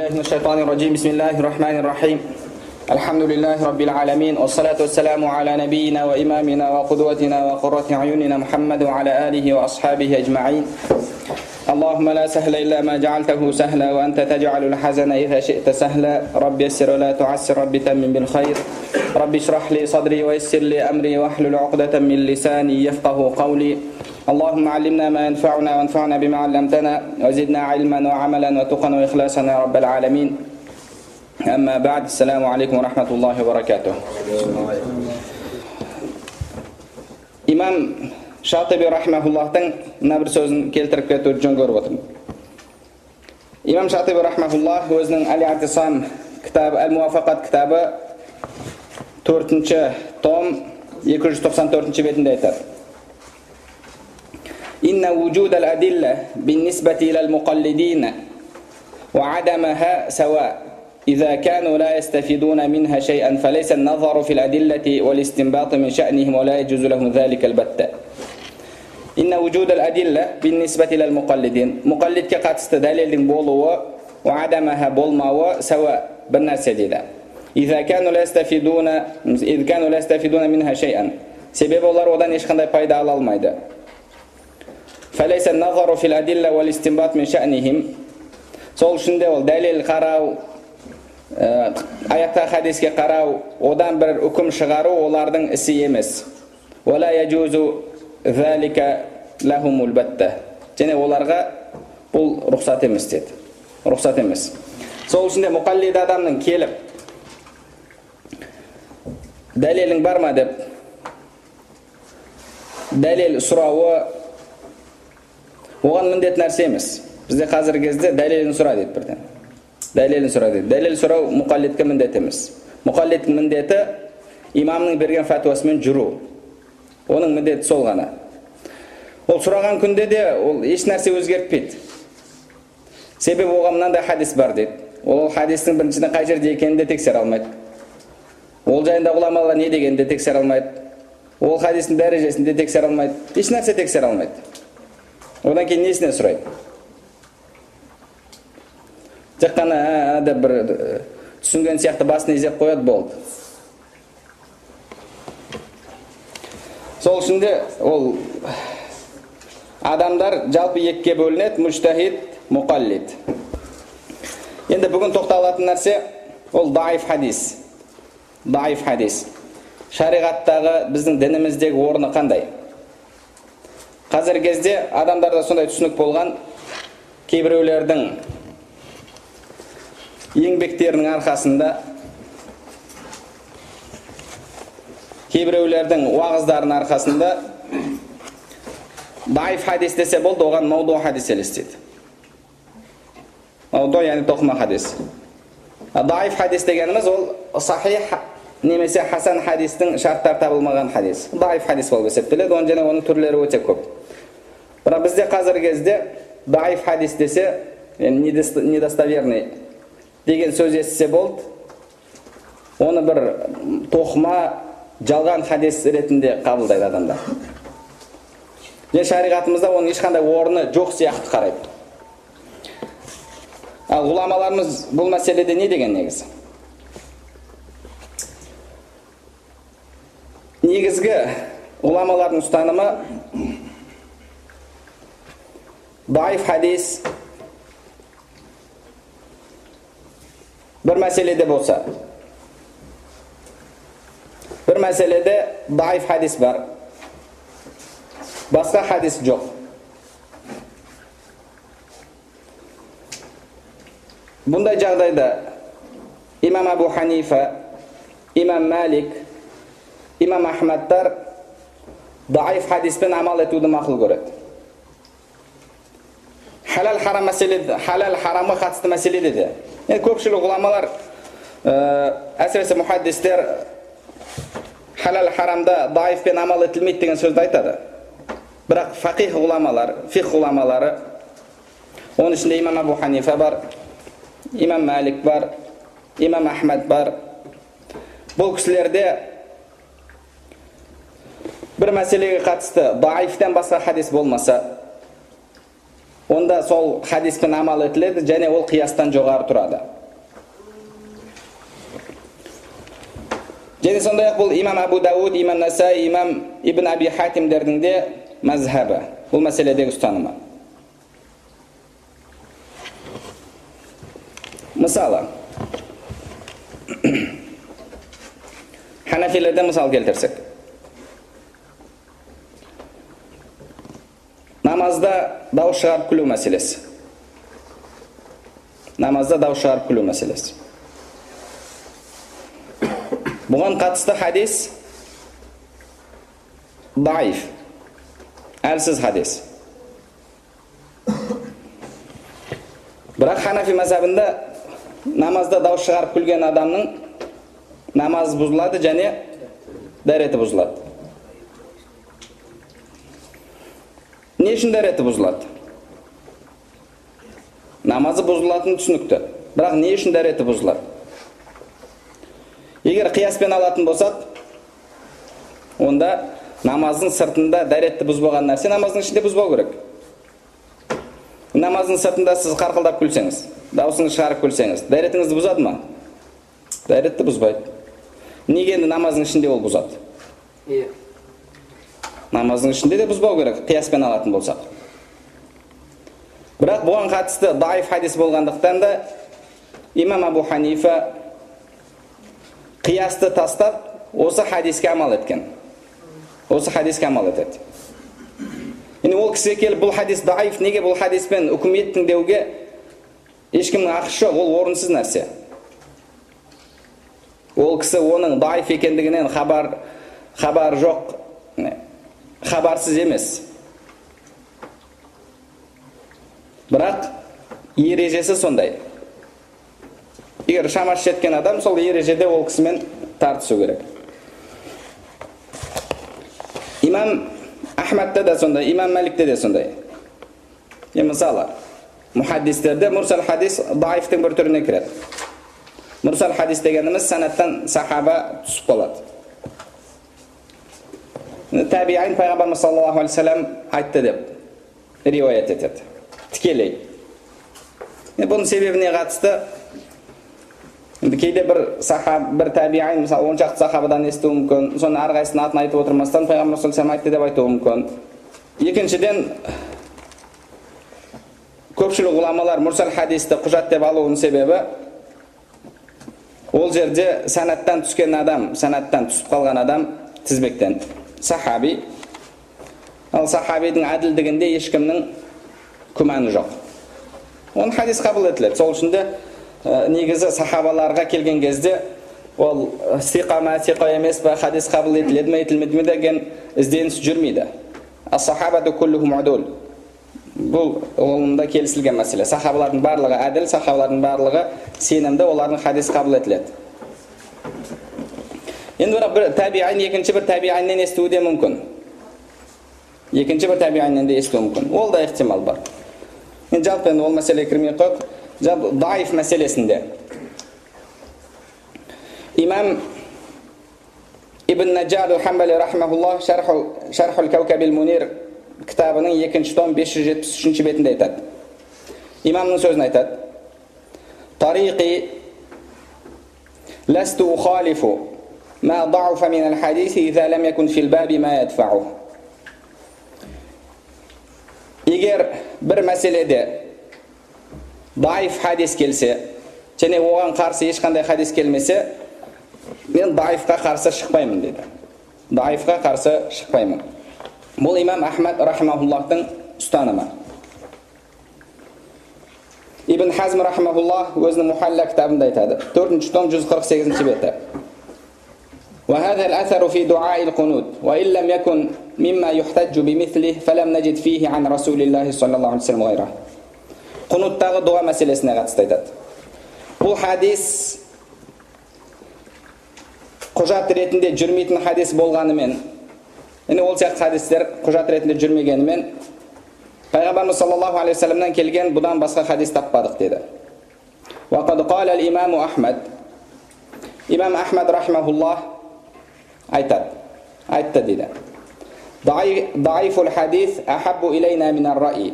بالله من الشيطان الرجيم. بسم الله الرحمن الرحيم. الحمد لله رب العالمين والصلاة والسلام على نبينا وإمامنا وقدوتنا وقرة أعيننا محمد وعلى آله وأصحابه أجمعين. اللهم لا سهل إلا ما جعلته سهلا وأنت تجعل الحزن إذا شئت سهلا. رب يسر ولا تعسر، رب تمم بالخير، رب اشرح لي صدري ويسر لي أمري واحلل عقدة من لساني يفقه قولي. اللهم علمنا ما ينفعنا وانفعنا بما علمتنا وزدنا علما وعملا وتقا وإخلاصا يا رب العالمين. أما بعد، السلام عليكم ورحمة الله وبركاته. Имам Шатиби рахмахуллахтың мына бір сөзін келтіріп кетуді жөн көріп отырмын. Имам Шатиби рахмахуллах өзінің Әл-Иътисам кітабы, Әл-Муафақат кітабы 4-ші том 294-ші бетінде айтады. إن وجود الأدلة بالنسبة إلى المقلدين وعدمها سواء إذا كانوا لا يستفيدون منها شيئا فليس النظر في الأدلة والاستنباط من شأنهم ولا يجوز لهم ذلك البتة. إن وجود الأدلة بالنسبة إلى المقلدين، مقلدке қатысты дәлелдің болуы وعدمها болмауы سواء бір нәрсе дейді. إذا كانوا لا يستفيدون منها شيئا، себебі олар одан ешқандай пайда ала алмайды. فليس النظر في الأدلة والاستنباط من شأنهم، сол үшін де ол дәлел қарау, аятта хадиске қарау, одан бір үкім шығару олардың ісі емес. ولا يجوز ذلك لهم البتة، және оларға бұл рұқсат емес деді. Рұқсат емес. Сол үшін де мұқаллид адамның келіп дәлелің бар ма деп дәлел сұрауы оған міндет нәрсе емес. Бізде қазіргі кезде дәлелін сұра дейді бірден. Дәлелін сұра дейді. Дәлел сұрау мұқаллидке міндет емес. Мұқаллидтің міндеті имамның берген фәтуасымен жүру. Оның міндеті сол ғана. Ол сұраған күнде де ол еш нәрсе өзгертпейді. Себебі оған мынандай хадис бар дейді. Ол хадистің біріншіден қай жерде екенін де тексере алмайды. Ол жайында ғұламалар не дегенін де тексере алмайды. Ол хадистің дәрежесін де тексере алмайды. Еш нәрсе тексере алмайды. Одан кейін несіне сұрайды? Тек қана деп бір түсінген сияқты басын изеп қояды, болды. Сол үшін де ол адамдар жалпы екіге бөлінеді: мужтахид, мұқаллид. Енді бүгін тоқталатын нәрсе ол даиф хадис. Даиф хадис. Шариғаттағы біздің дініміздегі орны қандай? Қазіргі кезде адамдарда сондай түсінік болған, кейбіреулердің еңбектерінің арқасында, кейбіреулердің уағыздарының арқасында даиф хадис десе болды, оған мауду хадис елестейді. Мауду, яғни тоқыма хадис. Даиф хадис дегеніміз ол сахих немесе хасан хадистің шарттары табылмаған хадис. Даиф хадис болып есептеледі, оның және оның түрлері өте көп. Бірақ бізде қазіргі кезде даиф хадис десе, недостоверный деген сөз естісе болды, оны бір тоқыма жалған хадис ретінде қабылдайды адамдар. Және шариғатымызда оның ешқандай орны жоқ сияқты қарайды. Ал ғұламаларымыз бұл мәселеде не деген негізі? Негізгі ғұламалардың ұстанымы даиф хадис бір мәселеде болса, бір мәселеде даиф хадис бар, басқа хадис жоқ. Бұндай жағдайда имам Абу Ханифа, имам Малик, имам Ахмадтар даиф хадиспен амал етуді мақұл көреді. Халал харам мәселеде, халал харамға қатысты мәселеде де. Енді көпшілік ғұламалар, әсіресе мухаддистер халал харамда даифпен амал етілмейді деген сөзді айтады. Бірақ фақих ғұламалар, фиқх ғұламалары, оның ішінде имам Абу Ханифа бар, имам Малик бар, имам Ахмад бар. Бұл кісілерде бір мәселеге қатысты даифтен басқа хадис болмаса, онда сол хадиспен амал етіледі және ол қиястан жоғары тұрады. Және сондай-ақ бұл имам Абу Дауд, имам Насай, имам Ибн Аби Хатимдердің де мазхабы, бұл мәселедегі ұстанымы. Мысалы, ханафилерден мысал келтірсек, намазда дауыс шығарып күлу мәселесі. Намазда дауыс шығарып күлу мәселесі. Бұған қатысты хадис даиф, әлсіз хадис. Бірақ ханафи мазхабында намазда дауыс шығарып күлген адамның намазы бұзылады және дәреті бұзылады. Не үшін дәреті бұзылады? Намазы бұзылатыны түсінікті. Бірақ не үшін дәреті бұзылады? Егер қияспен алатын болсақ, онда намаздың сыртында дәретті бұзбаған нәрсе намаздың ішінде бұзбау керек. Намаздың сыртында сіз қарқылдап күлсеңіз, дауысыңызды шығарып күлсеңіз, дәретіңізді бұзады ма? Дәретті бұзбайды. Неге енді намаздың ішінде ол бұзады? Иә. Намаздың ішінде де бұзбау керек, қияспен алатын болсақ. Бірақ бұған қатысты даиф хадис болғандықтан да имам Абу Ханифа қиясты тастап, осы хадиске амал еткен. Осы хадиске амал етеді. Енді ол кісіге келіп, бұл хадис даиф, неге бұл хадиспен үкім еттің деуге ешкімнің ақысы жоқ, ол орынсыз нәрсе. Ол кісі оның даиф екендігінен хабар жоқ, хабарсыз емес. Бірақ ережесі сондай. Егер шамасы жеткен адам, сол ережеде ол кісімен тартысу керек. Имам Ахмадта да сондай, имам Маликте де сондай. Мысалы, мухаддистерде мурсал хадис даифтің бір түріне кіреді. Мурсал хадис дегеніміз санаттан сахаба түсіп қалады. Табиин пайғамбарымыз саллаллаху алейхи вассалам айтты деп риуаят етеді. Тікелей. Бұның себебіне қатысты енді кейде бір сахаб, бір табиин, мысалы, 10 шақты сахабадан естуі мүмкін, соның әрқайсысының атын айтып отырмастан пайғамбар саллаллаху алейхи вассалам айтты деп айтуы мүмкін. Екіншіден, көпшілік ғұламалар мурсал хадисті құжат деп алуының себебі ол жерде санаттан түскен адам, санаттан түсіп қалған адам тізбектен сахаби. Ал сахабидің әділдігінде ешкімнің күмәні жоқ. Оның хадис қабыл етіледі. Сол үшін де негізі сахабаларға келген кезде ол сиқа ма, сиқа емес па, хадис қабыл етіледі ме, етілмейді ме деген ізденіс жүрмейді. Ас-сахабату куллухум удул. Бұл ғылымда келісілген мәселе. Сахабалардың барлығы әділ, сахабалардың барлығы сенімді, олардың хадис қабыл етіледі. Енді бірақ бір табиин екінші бір табииннен естуі де мүмкін. Екінші бір табииннен де естуі мүмкін. Ол да ықтимал бар. Енді жалпы енді ол мәселеге кірмей қойып, жалпы даиф мәселесінде имам Ибн Наджар аль-Хамбали рахмахуллах Шархул Каукабил Мунир кітабының 2 том 573 бетінде айтады. Имамның сөзін айтады. Тариқи ласту ухалифу ма ضعف من الحديث إذا لم يكن في الباب ما يدفعه. Егер бір мәселеде даиф хадис келсе, және оған қарсы ешқандай хадис келмесе, мен даифқа қарсы шықпаймын деді. Даифқа қарсы шықпаймын. Бұл имам Ахмад рахимахуллахтың ұстанымы. Ибн Хазм рахимахуллах өзінің Мухалла кітабында айтады. 4 том 148 беті. وهذا الأثر في دعاء القنوت وإن لم يكن مما يحتج بمثله فلم نجد فيه عن رسول الله صلى الله عليه وسلم غيره. Құнуттағы дұға мәселесіне қатысты айтады. Бұл хадис құжат ретінде жүрмейтін хадис болғанымен, яғни ол сияқты хадистер құжат ретінде жүрмегенімен, пайғамбарымыз саллаллаху алейхи уассаламнан келген бұдан басқа хадис таппадық деді. وقد قال الإمام أحمد, имам Ахмад рахимахуллах айтады, айтты дейді. ضعيف الحديث أحب إلينا من الرأي.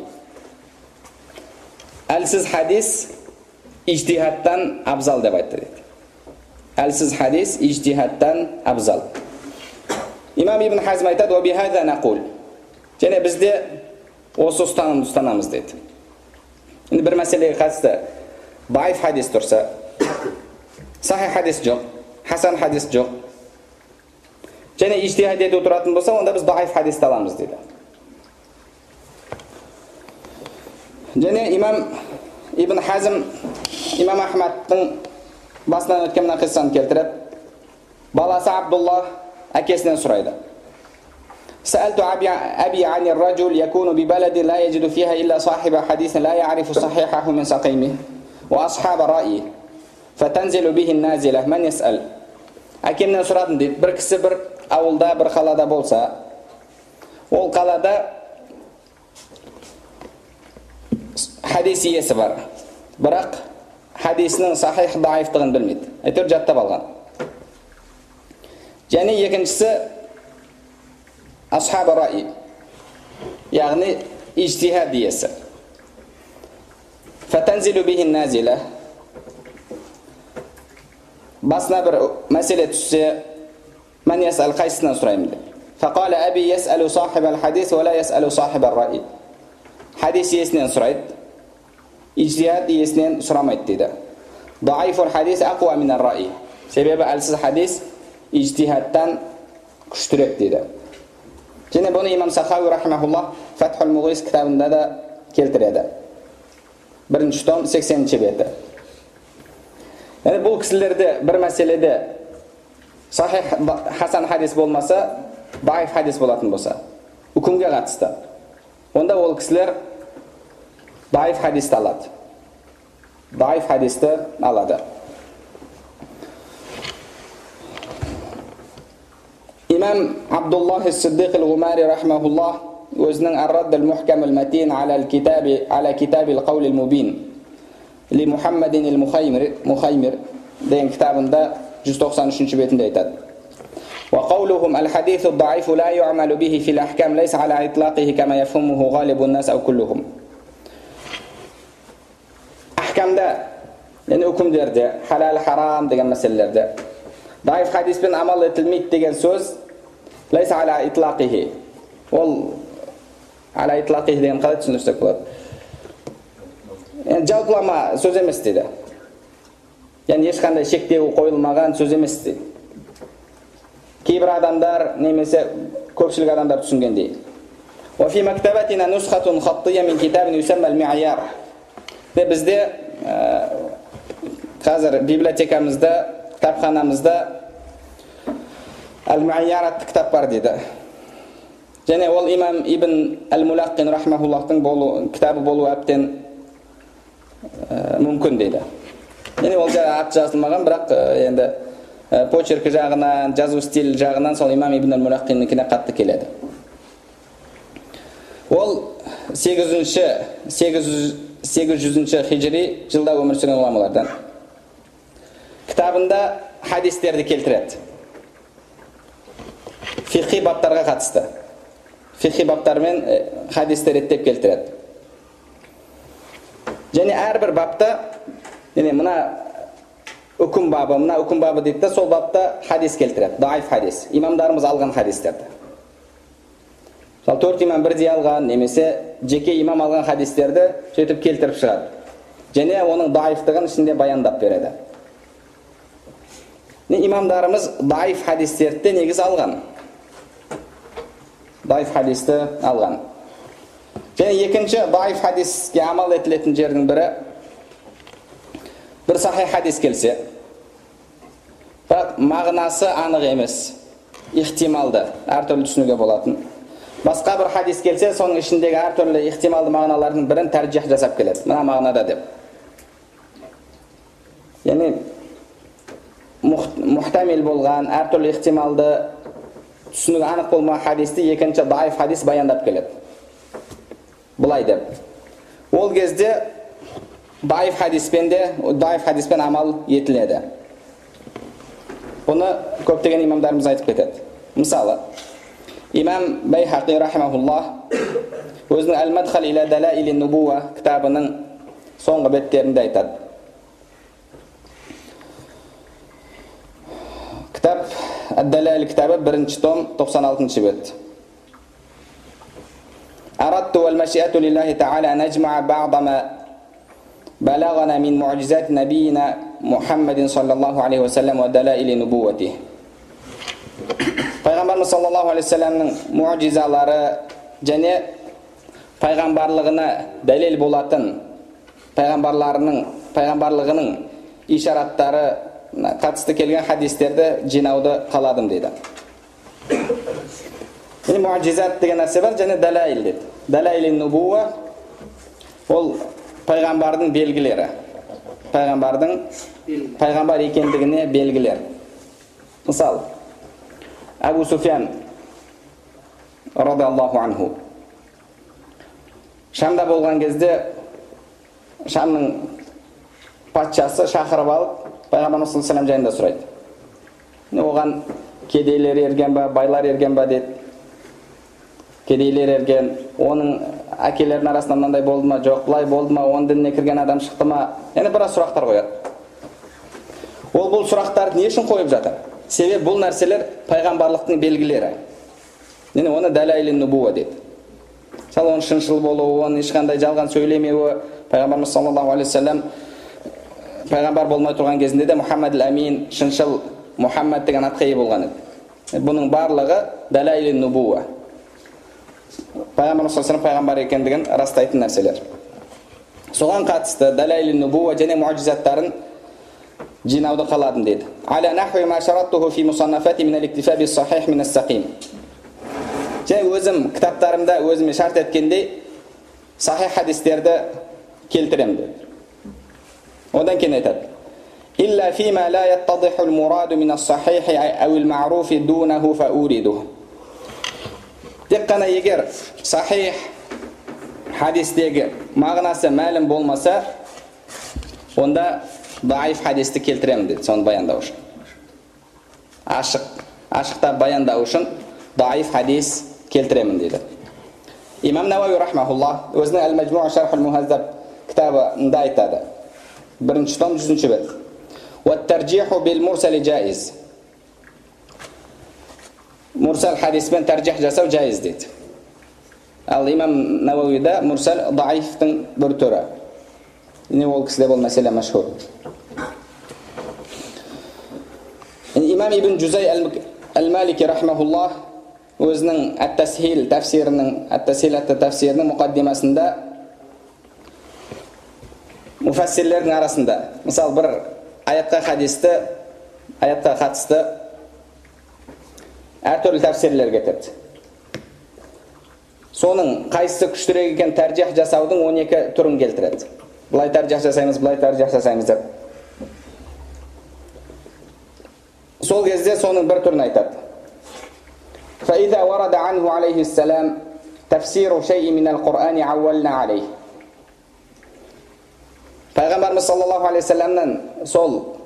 Әлсіз хадис ижтихадтан абзал деп айтты дейді. Әлсіз хадис ижтихадтан абзал. Имам Ибн Хазм айтады, «Уа бихаза нақул». Және бізде осы ұстанымды ұстанамыз дейді. Енді бір мәселеге қатысты даиф хадис тұрса, сахих хадис жоқ, хасан хадис жоқ, және ижтихад ету тұратын болса, онда біз даиф хадисті аламыз дейді. Және имам Ибн Хазм имам Ахмадтың басынан өткен мына қиссаны келтіріп, баласы Абдулла әкесінен сұрайды. سألت أبي عن الرجل يكون ببلد لا يجد فيها إلا صاحب حديث لا يعرف صحيحه من سقيمه وأصحاب رأيه فتنزل به النازلة من يسأل. Әкемнен сұрадым дейді. Бір кісі бір ауылда, бір қалада болса, ол қалада хадис иесі бар, бірақ хадисінің сахих даифтығын білмейді, әйтеуір жаттап алған. Және екіншісі асхаб раи, яғни ижтихад иесі. Фатанзилу бихи назила, басына бір мәселе түссе, мен ясал, қайсысынан сұраймын деп. Фақала аби ясалу сахиб ал-хадис ва ла ясалу сахиб ар-раи. Хадис иесінен сұрайды, ижтихад иесінен сұрамайды дейді. Даифул хадис ақуа мин ар-раи. Себебі әлсіз хадис ижтихадтан күштірек дейді. Және бұны имам Сахауи рахимахуллах Фатхул Муғис кітабында да келтіреді. 1 том 80 беті. Яғни бұл кісілерде бір мәселеде сахих хасан хадис болмаса, даиф хадис болатын болса, үкімге қатысты, онда ол кісілер даиф хадисті алады. Даиф хадисті алады. Имам Абдуллах Сиддиқ Аль-Ғумари рахимахуллах өзінің Ар-Радд аль-Мухкам аль-Матин аля китаби ал-Қаул аль-Мубин ли Мухаммадин аль-Мухаймир деген кітабында 193 бетінде айтады. وقولهم الحديث الضعيف لا يعمل به في الأحكام ليس على إطلاقه كما يفهمه غالب الناس أو كلهم. Ahkamda, yani hükümlerde, halal haram деген мәселелерде даиф хадиспен амал етілмейді деген сөз лайса аля итлақихи. Ол аля итлақихи деген қалай түсіндірсек болады? Енді жалпылама сөз емес дейді. Яғни ешқандай шектеу қойылмаған сөз емес дейді. Кейбір адамдар немесе көпшілік адамдар түсінгендей. وفي مكتبتنا نسخة خطية من كتاب يسمى المعيار. Бізде қазір библиотекамызда, кітапханамызда Әл-Муайяр атты кітап бар дейді. Және ол имам Ибн Әл-Мулаққин рахмахуллахтың кітабы болуы әбден мүмкін дейді. Яғни ол аты жазылмаған, бірақ енді почеркі жағынан, жазу стилі жағынан сол имам Ибн Әл-Мулаққиннікіне қатты келеді. Ол 800-ші хижри жылда өмір сүрген ғұламалардан. Кітабында хадистерді келтіреді. Фиқхи баптарға қатысты. Фиқхи баптармен хадистер реттеп келтіреді. Және әрбір бапта, яғни мына үкім бабы, мына үкім бабы дейді да, сол бапта хадис келтіреді. Даиф хадис. Имамдарымыз алған хадистерді. Мысалы, 4 имам бірдей алған, немесе жеке имам алған хадистерді сөйтіп келтіріп шығады. Және оның даифтығын ішінде баяндап береді. Имамдарымыз даиф хадистерді негіз алған. Даиф хадисті алған. Және екінші даиф хадиске амал етілетін жердің бірі, бір сахих хадис келсе, бірақ мағынасы анық емес, ихтималды, әртүрлі түсінуге болатын. Басқа бір хадис келсе, соның ішіндегі әртүрлі ихтималды мағыналардың бірін тәржих жасап келеді. Мына мағынада деп. Яғни мұхтамил болған, әртүрлі ихтималды түсінігі анық болмаған хадисті екінші даиф хадис баяндап келеді. Былай деп. Ол кезде даиф хадиспен де, даиф хадиспен амал етіледі. Бұны көптеген имамдарымыз айтып кетеді. Мысалы, имам Байхақи рахимахуллах өзінің Әл-Мадхал иля далаили нубуа кітабының соңғы беттерінде айтады. Кітап Әд-Далаил кітабы, 1 том, 96 бет. أردت والمشيئة لله تعالى أن أجمع بعض ما بلغنا من معجزات نبينا محمد صلى الله عليه وسلم ودلائل نبوته. Пайғамбарымыз саллаллаху алейхи уассаламның мұғжизалары және пайғамбарлығына дәлел болатын пайғамбарлығының ишараттары қатысты келген хадистерді жинауды қаладым дейді. Яғни мұғжизат деген нәрсе бар және дәләйл дейді. Дәләйлин нубуа ол пайғамбардың белгілері. Пайғамбардың пайғамбар екендігіне белгілер. Мысал, Әбу Суфиян радиаллаху анху Шамда болған кезде Шамның патшасы шақырып алып, пайғамбарымыз саллаллаху алейхи вассалам жайында сұрайды. Оған кедейлер ерген ба, байлар ерген ба деді. Кедейлер ерген, оның әкелерінің арасында мынандай болды ма, жоқ, былай болды ма, оның дініне кірген адам шықты ма? Яғни біраз сұрақтар қояды. Ол бұл сұрақтарды не үшін қойып жатыр? Себебі бұл нәрселер пайғамбарлықтың белгілері. Яғни оны дәләйлин нубуа деді. Мысалы, оның шыншыл болуы, оның ешқандай жалған сөйлемеуі, пайғамбарымыз саллаллаху алейхи вассалам пайғамбар болмай тұрған кезінде де Мұхаммад әл-Амин, шыншыл Мұхаммад деген атқа ие болған еді. Бұның барлығы дәләйлин нубуа. Пайғамбарымыз саллаллаху алейхи вассалам пайғамбар екендігін растайтын нәрселер. Соған қатысты дәләйлин нубуа және мұғжизаттарын жинауды қаладым дейді. Аля нахви ма шараттуху фи мусаннафати мин ал-иктифа бис-сахих мин ас-сақим. Және өзім кітаптарымда өзіме шарт еткендей сахих хадистерді келтіремін деді. Одан кейін айтады: Илля фима ла яттадиху ал-мураду мин ас-сахих ау ал-ма'руф дунаху фауридуху. Тек қана егер сахих хадистегі мағынасы мәлім болмаса, онда даиф хадисті келтіремін деді, соны баяндау үшін. Ашықтап баяндау үшін даиф хадис келтіремін дейді. Имам Науауи рахмахуллах өзінің Әл-Мәжмуа шархул Мухаззаб кітабында айтады. 1 том 100 бет. Уат-таржиху бил мурсали жаиз. Мурсал хадиспен таржих жасау жайыз дейді. Ал имам Науауида мурсал даифтің бір түрі. Не ол кісіде бұл мәселе мәшһүр. Имам Ибн Жузай әл-Малики рахмахуллах өзінің Әт-Тасхил тәфсирінің, Әт-Тасхил атты тәфсирінің мұқаддимасында муфассирлердің арасында, мысал бір аятқа хадисті, аятқа қатысты әртүрлі тәфсирлер кетеді. Соның қайсысы күштірек екен тәржих жасаудың 12 түрін келтіреді. Былай тәржих жасаймыз, былай тәржих жасаймыз деп. Сол кезде соның бір түрін айтады. فَإِذَا وَرَدَ عَنْهُ عَلَيْهِ السَّلَامُ تَفْسِيرُ شَيْءٍ مِنَ الْقُرْآنِ عَوَّلْنَا عَلَيْهِ. Пайғамбарымыз саллаллаху алейхи вассаламнан сол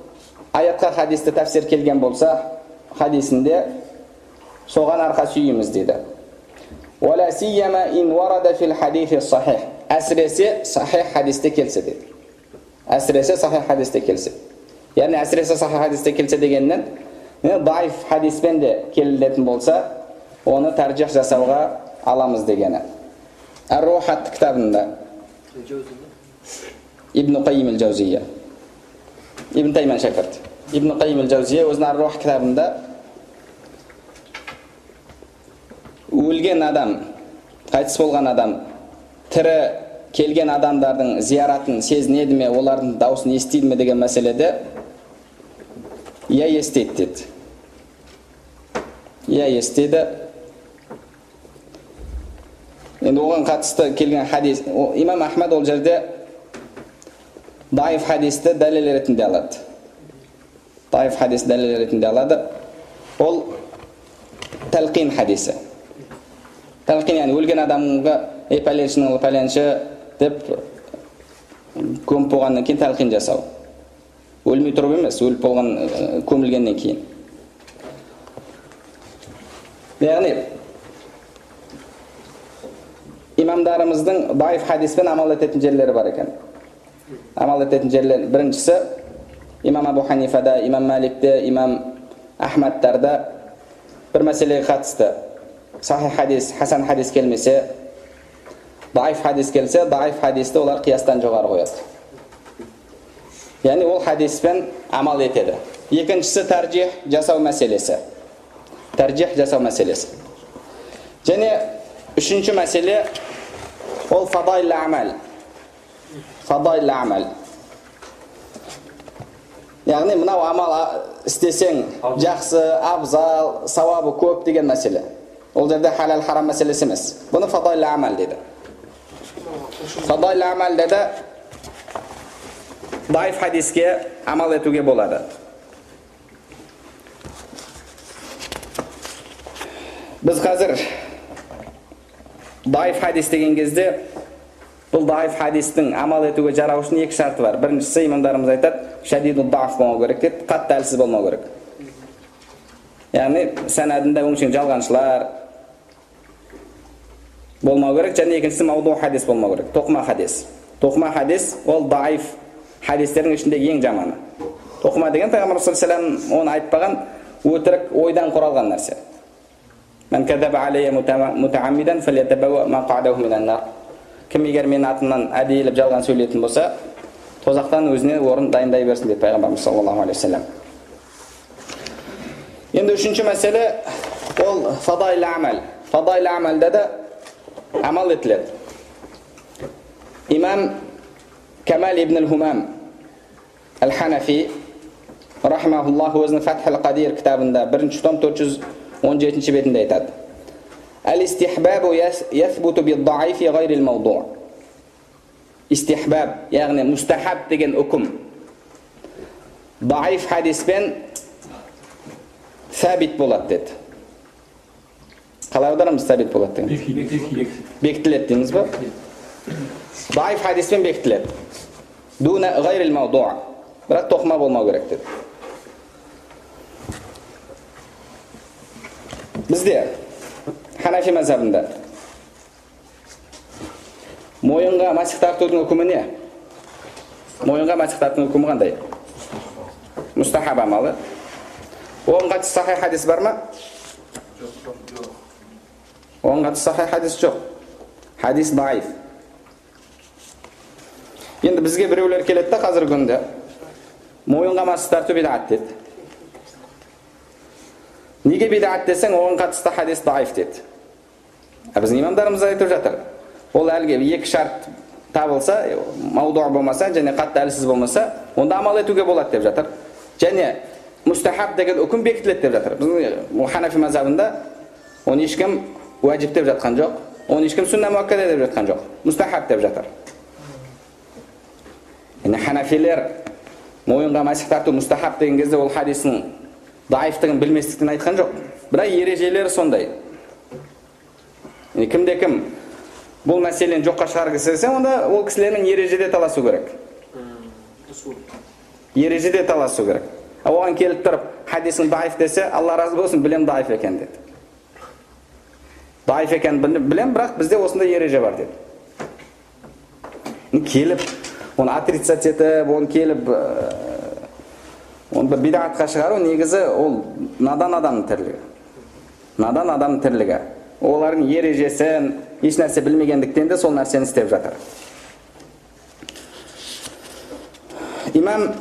аятқа хадисті тәфсир келген болса, хадисінде соған арқа сүйейміз дейді. وَلَا سِيَّمَا إِنْ وَرَدَ فِي الْحَدِيثِ الصَّحِيحِ. Әсіресе сахих хадисте келсе дейді. Әсіресе сахих хадисте келсе. Яғни әсіресе сахих хадисте келсе дегеннен, даиф хадиспен де келетін болса, оны тәржих жасауға аламыз дегені. Ар-Рух атты кітабында Ибн Қайим әл-Жаузия, Ибн Тайман шәкірт. Ибн Қайим әл-Жаузия өзінің Ар-Рух кітабында өлген адам, қайтыс болған адам, тірі келген адамдардың зияратын сезінеді ме, олардың даусын естиді ме деген мәселеде иә естиді деді. Иә естиді. Енді оған қатысты келген хадис, имам Ахмад ол жерде даиф хадисті дәлел ретінде алады. Даиф хадис дәлел ретінде алады. Ол тәлқин хадисі. Тәлқин яғни өлген адамға ей пәленшінің ұлы пәленші деп көміп болғаннан кейін тәлқин жасау. Өлмей тұрып емес, өліп болған, көмілгеннен кейін. Яғни имамдарымыздың даиф хадиспен амал ететін жерлері бар екен. Амал ететін жерлер біріншісі имам Абу Ханифада, имам Маликте, имам Ахмадтарда бір мәселеге қатысты сахих хадис, хасан хадис келмесе, даиф хадис келсе, даиф хадисті олар қиястан жоғары қояды. Яғни ол хадиспен амал етеді. Екіншісі тәржих жасау мәселесі. Тәржих жасау мәселесі. Және үшінші мәселе ол фадаил амал. Фадаил амал. Яғни мынау амал істесең жақсы, абзал, сауабы көп деген мәселе. Ол жерде халал харам мәселесі емес. Бұны фадаил амал дейді. Фадаил амал деді даиф хадиске амал етуге болады. Біз қазір даиф хадис деген кезде бұл даиф хадистің амал етуге жарау үшін екі шарты бар. Біріншісі имамдарымыз айтады, шадиду даф болмау керек дейді, қатты әлсіз болмау керек. Яғни санадында өңшең жалғаншылар болмау керек. Және екіншісі мауду хадис болмау керек, тоқыма хадис. Тоқыма хадис ол даиф хадистердің ішіндегі ең жаманы. Тоқыма деген Пайғамбар саллаллаху алейхи вассалам оны айтпаған, өтірік ойдан құралған нәрсе. Мән кәзәбә алейя мутааммидан фалятабауа мақъадаһу минан нар. Кім егер менің атымнан әдейілеп жалған сөйлейтін болса, тозақтан өзіне орын дайындай берсін деп Пайғамбарымыз саллаллаху алейхи вассалам. Енді үшінші мәселе ол фадаил амал. Фадаил амалда да амал етіледі. Имам Камал ибн ал-Хумам Әл-Ханафи рахмахуллах өзінің Фатхул Қадир кітабында 1 том 417 бетінде айтады. Әл-истихбабу яthбуту бид-даифи ғайрил мауду. Истихбаб, яғни мустахаб деген үкім даиф хадиспен сәбит болады деді. Қалай аударамыз сәбит болады деген? Бекітіледі дейміз ба? Даиф хадиспен бекітіледі. Дуна ғайрил мауду. Бірақ тоқыма болмау керек деді. Бізде Ханафи мазхабында мойынға масих тартудың үкімі не? Мойынға масих тартудың үкімі қандай? Мустахаб амалы. Оған қатысты сахих хадис бар ма? Оған қатысты сахих хадис жоқ. Хадис даиф. Енді бізге біреулер келеді да қазіргі күнде мойынға масих тарту бидат деді. Неге бидат десең, оған қатысты хадис даиф деді. Біздің имамдарымыз айтып жатыр. Ол әлгі екі шарт табылса, мауду болмаса және қатты әлсіз болмаса, онда амал етуге болады деп жатыр. Және мустахаб деген үкім бекітіледі деп жатыр. Біздің Ханафи мазхабында оны ешкім уәжіп деп жатқан жоқ, оны ешкім сүнна муаккада деп жатқан жоқ, мустахаб деп жатыр. Яғни ханафилер мойынға масих тарту мустахаб деген кезде ол хадистің даифтігін білместіктен айтқан жоқ. Бірақ ережелері сондай. Кімде кім бұл мәселені жоққа шығарғысы келсе, онда ол кісілермен ережеде таласу керек. Ережеде таласу керек. Оған келіп тұрып, хадисің даиф десе, Алла разы болсын, білем даиф екен деді. Даиф екен білем, бірақ бізде осындай ереже бар деді. Келіп, оны отрицать етіп, оны келіп, оны бір бидағатқа шығару негізі ол надан адамның тірлігі. Надан адамның тірлігі. Олардың ережесін, еш нәрсе білмегендіктен де сол нәрсені істеп жатыр. Имам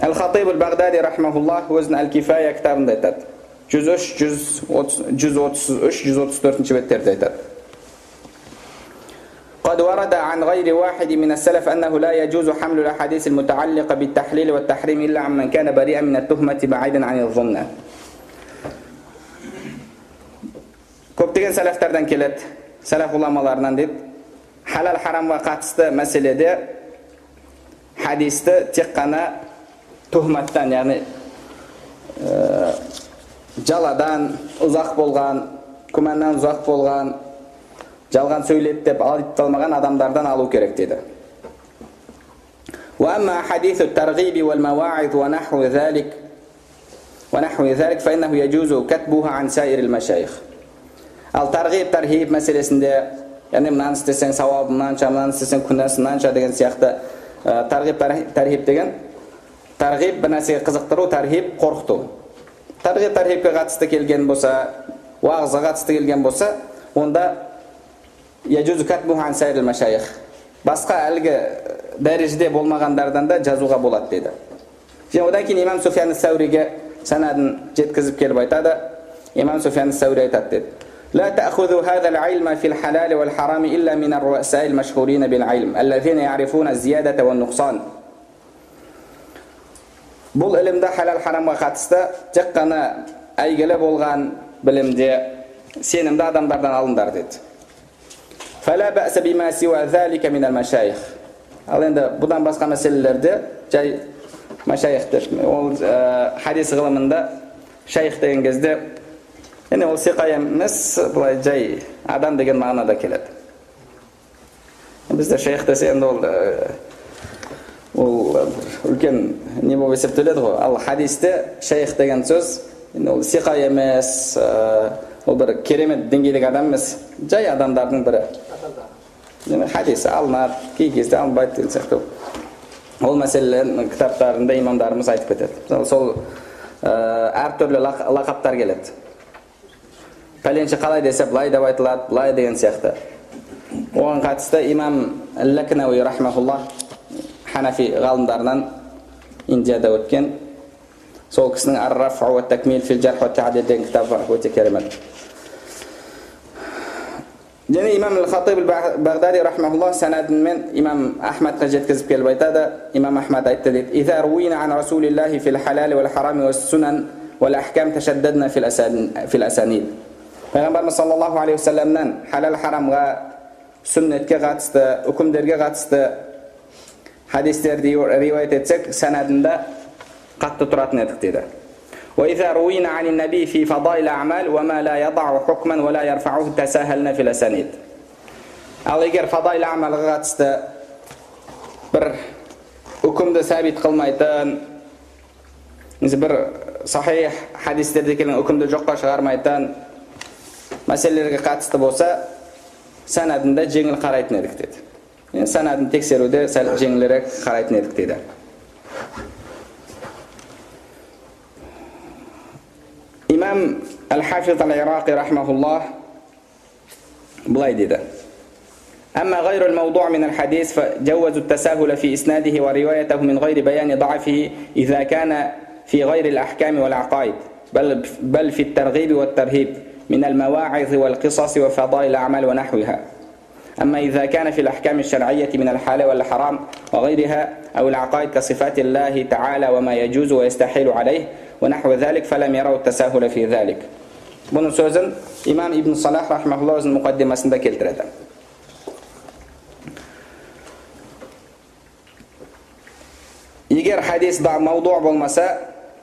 Әл-Хатиб әл-Бағдади рахмахуллах өзінің Әл-Кифая кітабында айтады. 103, 133, 134 беттерде айтады. قد ورد عن غير واحد من السلف أنه لا يجوز حمل الأحاديث المتعلقة بالتحليل والتحريم إلا عمن كان بريئا من التهمة بعيدا عن الظن. Көптеген сәләфтерден келеді, сәләф ғұламаларынан дейді, халал харамға қатысты мәселеде хадисті тек қана түһматтан, яғни жаладан ұзақ болған, күмәннан ұзақ болған, жалған сөйледі деп айыпталмаған адамдардан алу керек деді. وأما حديث الترغيب والمواعظ ونحو ذلك فإنه يجوز كتبها عن سائر المشايخ. Ал тарғиб, тархиб мәселесінде, Яғни мынаны істесең сауабы мынанша, мынаны істесең күнәсі мынанша деген сияқты. Тарғиб тархиб деген, тарғиб бір нәрсеге қызықтыру, тархиб қорқыту. Тарғиб тархибке қатысты келген болса, уағызға қатысты келген болса, онда басқа әлгі дәрежеде болмағандардан да жазуға болады деді. Және одан кейін имам Суфиян Сәуриге санадын жеткізіп келіп айтады. Имам Суфиян Сәури айтады деді: لا تأخذوا هذا العلم في الحلال والحرام إلا من الرؤساء المشهورين بالعلم الذين يعرفون الزيادة والنقصان. Бұл ілімді халал харамға қатысты тек қана әйгілі болған білімде сенімді адамдардан алыңдар деді. فلا بأس بما سوى ذلك من المشايخ. Ал енді бұдан басқа мәселелерде жай машайх деп, ол хадис ғылымында шайх деген кезде яғни ол сиқа емес, былай жай адам деген мағынада келеді. Бізде шейх десе енді ол үлкен не болып есептеледі ғой. Ал хадисте шейх деген сөз енді ол сиқа емес, ол бір керемет деңгейдегі адам емес, жай адамдардың бірі. Яғни хадис алынады, кей кезде алынбайды деген сияқты. Ол мәселелердің кітаптарында имамдарымыз айтып кетеді. Мысалы сол әртүрлі лақаптар келеді. Пәленше қалай десе былай деп айтылады, былай деген сияқты. Оған қатысты имам Лакнауи рахмахуллах ханафи ғалымдарынан Индияда өткен. Сол кісінің Ар-Раф уа такмил фил жарх уа та'дил деген кітабы бар, өте керемет. Және имам Ал-Хатиб Ал-Бағдади рахмахуллах санадымен имам Ахмадқа жеткізіп келіп айтады. Имам Ахмад айтты дейді: «Иза руина ан Расулиллахи фил халали вал харами уас сунан вал ахкам ташаддадна фил асанид». Пайғамбарымыз саллаллаху алейхи уассаламнан халал харамға, сүннетке қатысты, үкімдерге қатысты хадистерді риуаят етсек, санадында қатты тұратын едік дейді. وَإِذَا رُوِينَ عَنِ النَّبِيِّ فِي فَضَائِلِ الْأَعْمَالِ وَمَا لَا يَضَعُ حُكْمًا وَلَا يَرْفَعُهُ تَسَاهَلْنَا فِي الْأَسَانِيدِ. Ал егер фадаил амалға қатысты бір үкімді сәбит қылмайтын, немесе бір сахих хадистерде келген үкімді жоққа шығармайтын мәселелерге қатысты болса, санадында жеңіл қарайтын едік деді. Яғни санадын тексеруде сәл жеңілірек қарайтын едік дейді. Имам Аль-Хафиз Аль-Ирақи рахмахуллах былай дейді: أما غير الموضوع من الحديث فجوزوا التساهل في إسناده وروايته من غير بيان ضعفه إذا كان في غير الأحكام والعقائد بل في الترغيب والترهيب من المواعظ والقصص وفضائل الأعمال ونحوها. أما إذا كان في الأحكام الشرعية من الحلال والحرام وغيرها أو العقائد كصفات الله تعالى وما يجوز ويستحيل عليه ونحو ذلك فلم يروا التساهل في ذلك. Bunun sözün İmam İbn Salah rahimehullah özünün mukaddimesinde keltiredi. Егер хадис мауду болмаса,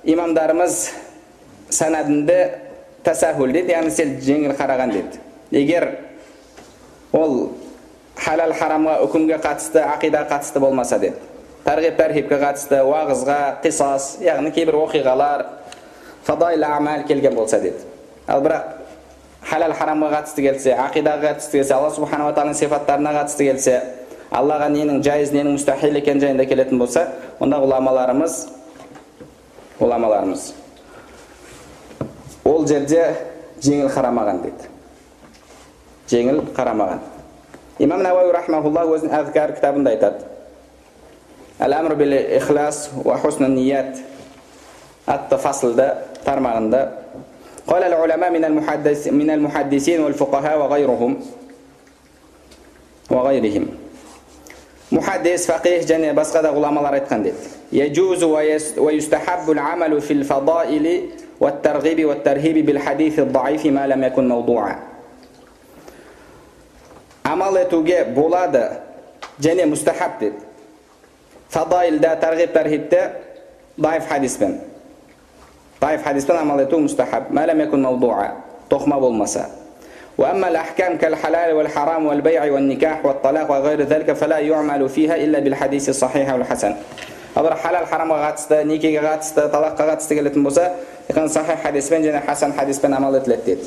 имамдарымыз санадында тасахул дейді, яғни сәл жеңіл қараған дейді. Егер ол халал харамға, үкімге қатысты, ақидаға қатысты болмаса дейді. Тарғиб тархибке қатысты, уағызға, қисас, яғни кейбір оқиғалар, фадаил амал келген болса дейді. Ал бірақ халал харамға қатысты келсе, ақидаға қатысты келсе, Алла субханала тағаланың сипаттарына қатысты келсе, Аллаға ненің жайыз, ненің мұстахил екені жайында келетін болса, онда ғұламаларымыз ол жерде жеңіл қарамаған дейді. Жеңіл қарамаған. Имам Науауи рахмахуллах өзінің Әзкар кітабында айтады. Әл-амру бил ихлас ва хусну ният атты фасылда, тармағында قال العلماء من المحدثين والفقهاء وغيرهم. Muhaddis, faqih және басқа да ғұламалар айтқан дейді. يجوز ويستحب العمل في الفضائل والترغيب والترهيب بالحديث الضعيف ما لم يكن موضوعا. Амал етуге болады және мустахаб дейді. Фадаилда, тарғиб, тархибте даиф хадиспен. Даиф хадиспен амал ету мустахаб, ما لم يكن موضوعا, тоқма болмаса. وأما الأحكام كالحلال والحرام والبيع والنكاح والطلاق وغير ذلك فلا يعمل فيها إلا بالحديث الصحيح والحسن. Ал халал харамға қатысты, некеге қатысты, талаққа қатысты келетін болса, тек сахих хадиспен және хасан хадиспен амал етіледі дейді.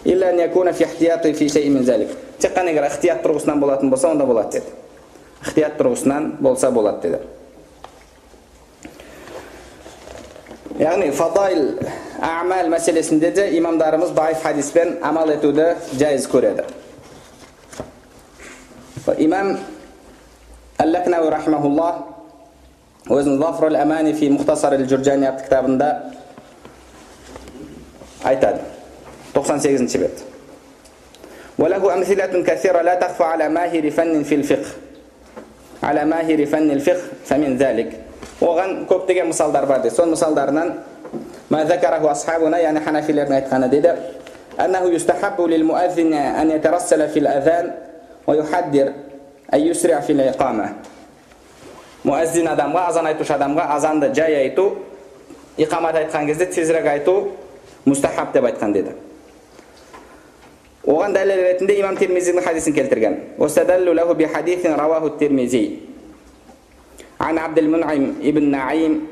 إلا أن يكون في احتياط في شيء من ذلك. Тек қана егер ықтият тұрғысынан болатын болса, онда болады деді. Ықтият тұрғысынан болса болады деді. Яғни фадаил амал мәселесінде де имамдарымыз даиф хадиспен амал етуді жайыз көреді. Имам Әл-Лакнауи рахимахуллах өзінің Зафрул Амани фи Мухтасар аль-Джурджани атты кітабында айтады. 98-ші бет. وله أمثلة كثيرة لا تخفى على ماهر فن في الفقه. على ماهر فن الفقه فمن ذلك. Оған көптеген мысалдар бар дейді. Сол мысалдарынан ما ذكره أصحابنا, яғни ханафилердің айтқаны дейді. أنه يستحب للمؤذن أن يترسل في الأذان ويحدر أن يسرع في الإقامة. Муаззин адамға, азан айтушы адамға азанды жай айту, иқамат айтқан кезде тезірек айту мустахаб деп айтқан деді. Оған дәлел ретінде имам Тирмизидің хадисін келтірген. وَاسْتَدَلُّوا لَهُ بِحَدِيثٍ رَوَاهُ التِّرْمِذِيُّ عن عبد المنعم ابن نعيم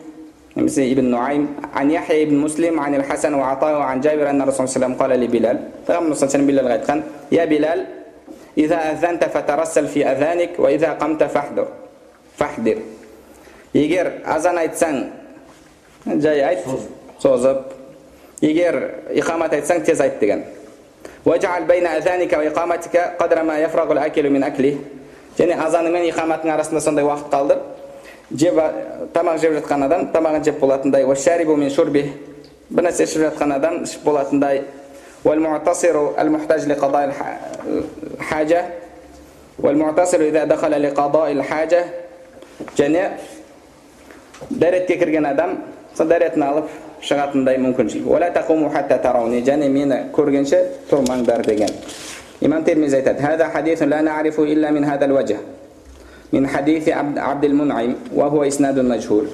ابن نعيم عن يحيى بن مسلم عن الحسن وعطاء عن جابر أن الرسول صلى الله عليه وسلم قال لبلال، پیغمبر صلى الله عليه وسلم بلالға айтқан: يا بلال إذا أذنت فترسل في أذانك وإذا قمت فاحذر فاحذر. Егер азан айтсаң жай айт, созып, егер иқамат айтсаң тез айт деген. وَجَعَلْ بَيْنَ أَذَانِكَ وَإِقَامَتِكَ قَدْرَ مَا يَفْرَغُ الْأَكِلُ مِنْ أَكْلِهِ. Және азаны мен иқаматтың арасында сондай уақыт қалдыр, жеп, тамақ жеп жатқан адам тамағын жеп болатындай, وَالشَّارِبُ مِنْ شُرْبِهِ, бір нәрсе ішіп жатқан адам ішіп болатындай, وَالْمُعْتَصِرُ الْمُحْتَاجُ لِقَضَاءِ الْحَاجَةِ وَالْمُعْتَصِرُ إِذَا دَخَلَ لِقَضَاءِ الْحَاجَةِ. Және дәретке кірген адам сол дәретін алып шығатындай мүмкіншілік. وَلَا تَقُومُوا حَتَّى تَرَوْنِي, және мені көргенше тұрмаңдар деген. Имам Тирмизи айтады: هَذَا حَدِيثٌ لَا نَعْرِفُ إِلَّا مِنْ هَذَا الْوَجْهِ مِنْ حَدِيثِ عَبْدِ الْمُنْعِمِ وَهُوَ إِسْنَادٌ مَجْهُولٌ.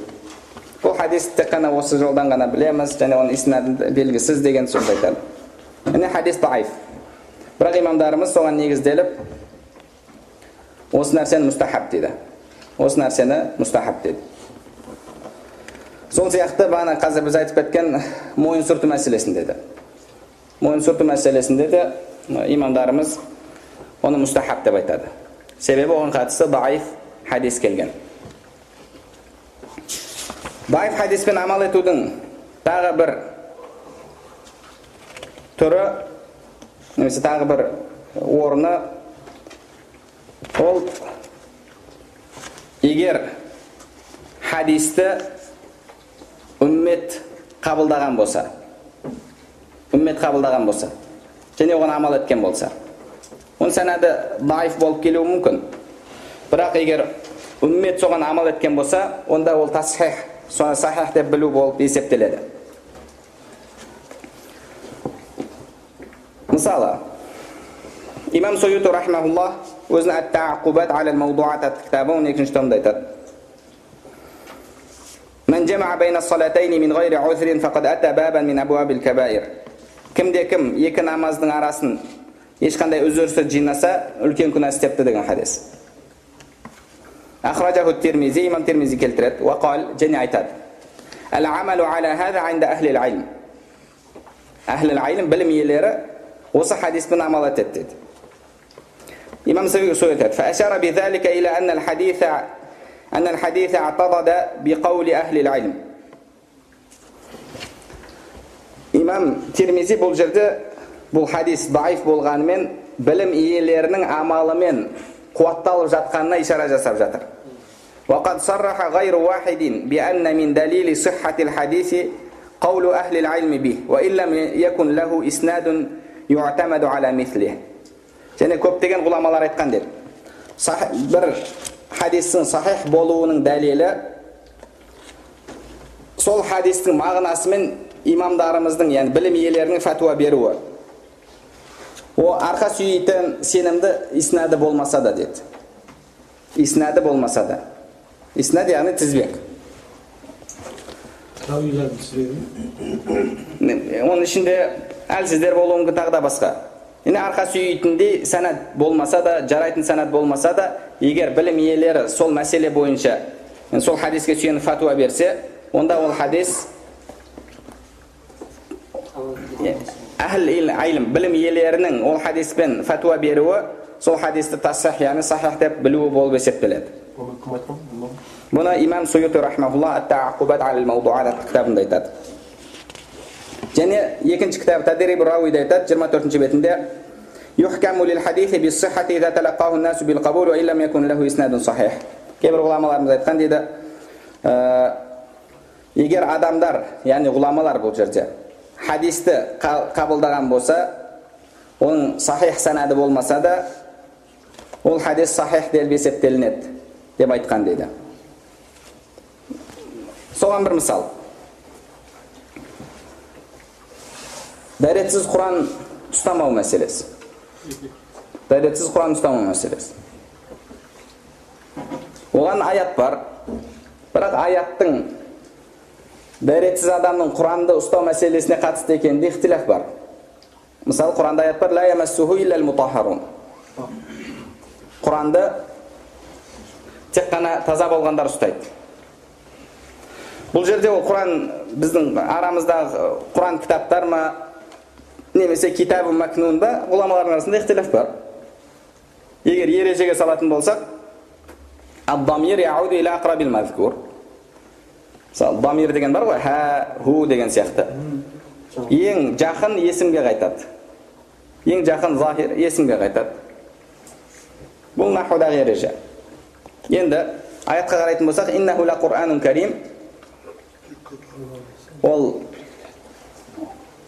Бұл хадис тек қана осы жолдан ғана білеміз, және оның иснады белгісіз деген сөз айтады. Яғни хадис даиф. Бірақ имамдарымыз соған негізделіп осы нәрсені мустахаб дейді. Осы нәрсені мустахаб дейді. Сол сияқты бағана қазір біз айтып кеткен мойын сүрту мәселесінде де. Мойын сүрту мәселесінде де имамдарымыз оны мустахаб деп айтады. Себебі оған қатысты даиф хадис келген. Даиф хадиспен амал етудің тағы бір түрі, немесе тағы бір орны, ол егер хадисті үммет қабылдаған болса, үммет қабылдаған болса, және оған амал еткен болса, оның санады даиф болып келуі мүмкін. Бірақ егер үммет соған амал еткен болса, онда ол тасхих, соны сахих деп білу болып есептеледі. Мысалы, имам Суюти рахимахуллах өзінің Ат-Тааққубат аля-л-мавдуат атты кітабы 12-ші томда айтады: Мен жамаа бейна ас-салатайни мин ғайри узрин фақад ата бабан мин абуабил кабаир. Кімде кім екі намаздың арасын ешқандай үзірсіз жинаса, үлкен күнә істепті деген хадис. Ахражаху Тирмизи, имам Тирмизи келтіреді, уа қал, және айтады: Әл-амалу аля хаза инда ахлил илм. Ахлил илм, білім иелері осы хадиспен амал етеді деді. Имам Суюти айтады: Фа ашара бизалика иля анна аль-хадис а'тадада биқаули ахлил илм. Имам Тирмизи бұл жерде бұл хадис даиф болғанымен білім иелерінің амалымен қуатталып жатқанына ишара жасап жатыр. وقد صرح غير واحد بأن من دليل صحة الحديث قول أهل العلم به وإن لم يكن له إسناد يعتمد على مثله. Және көптеген ғұламалар айтқан деді. Бір хадистің сахих болуының дәлелі сол хадистің мағынасымен имамдарымыздың, яғни білім иелерінің фәтуа беруі. О арқа сүйейтін сенімді иснады болмаса да деді. Иснады болмаса да. Иснад яғни тізбек. Оның ішінде әлсіздер болуы мүмкін, тағы да басқа. Яғни арқа сүйейтіндей санат болмаса да, жарайтын санат болмаса да, егер білім иелері сол мәселе бойынша, сол хадиске сүйеніп фәтуа берсе, онда ол хадис әхл илм, білім иелерінің ол хадиспен фәтуа беруі сол хадисті тасих, яғни сахих деп білуі болып есептеледі. Бұны имам Суюти рахмаһулла ат-Тааққубат аль-Маудуат атты кітабында айтады. Және екінші кітабы Тадриб рауида айтады, 24-ші бетінде: юхкаму лил хадиси бис-сиххати иза талаққаху ан-насу бил-қабул ва иллам якун лаху иснадун сахих. Кейбір ғұламаларымыз айтқан дейді, егер адамдар, яғни ғұламалар бұл жерде хадисті қабылдаған болса, оның сахих санады болмаса да, ол хадис сахих деп есептелінеді деп айтқан дейді. Соған бір мысал. Дәретсіз Құран ұстамау мәселесі. Дәретсіз Құран ұстамау мәселесі. Оған аят бар, бірақ аяттың дәретсіз адамның Құранды ұстау мәселесіне қатысты екенінде ихтилаф бар. Мысалы, Құранда аят бар: «Ла ямассуху иллал мутаххарун». Құранды тек қана таза болғандар ұстайды. Бұл жерде ол Құран біздің арамыздағы Құран кітаптар ма, немесе китабы макнун ба, ғұламалардың арасында ихтилаф бар. Егер ережеге салатын болсақ, ад-дамир яуду иля ақрабил мазкур. Мысалы, дамир деген бар ғой, ха, ху деген сияқты. Ең жақын есімге қайтады. Ең жақын захир есімге қайтады. Бұл нахудағы ереже. Енді аятқа қарайтын болсақ, иннаху ла Қур'анун карим. Ол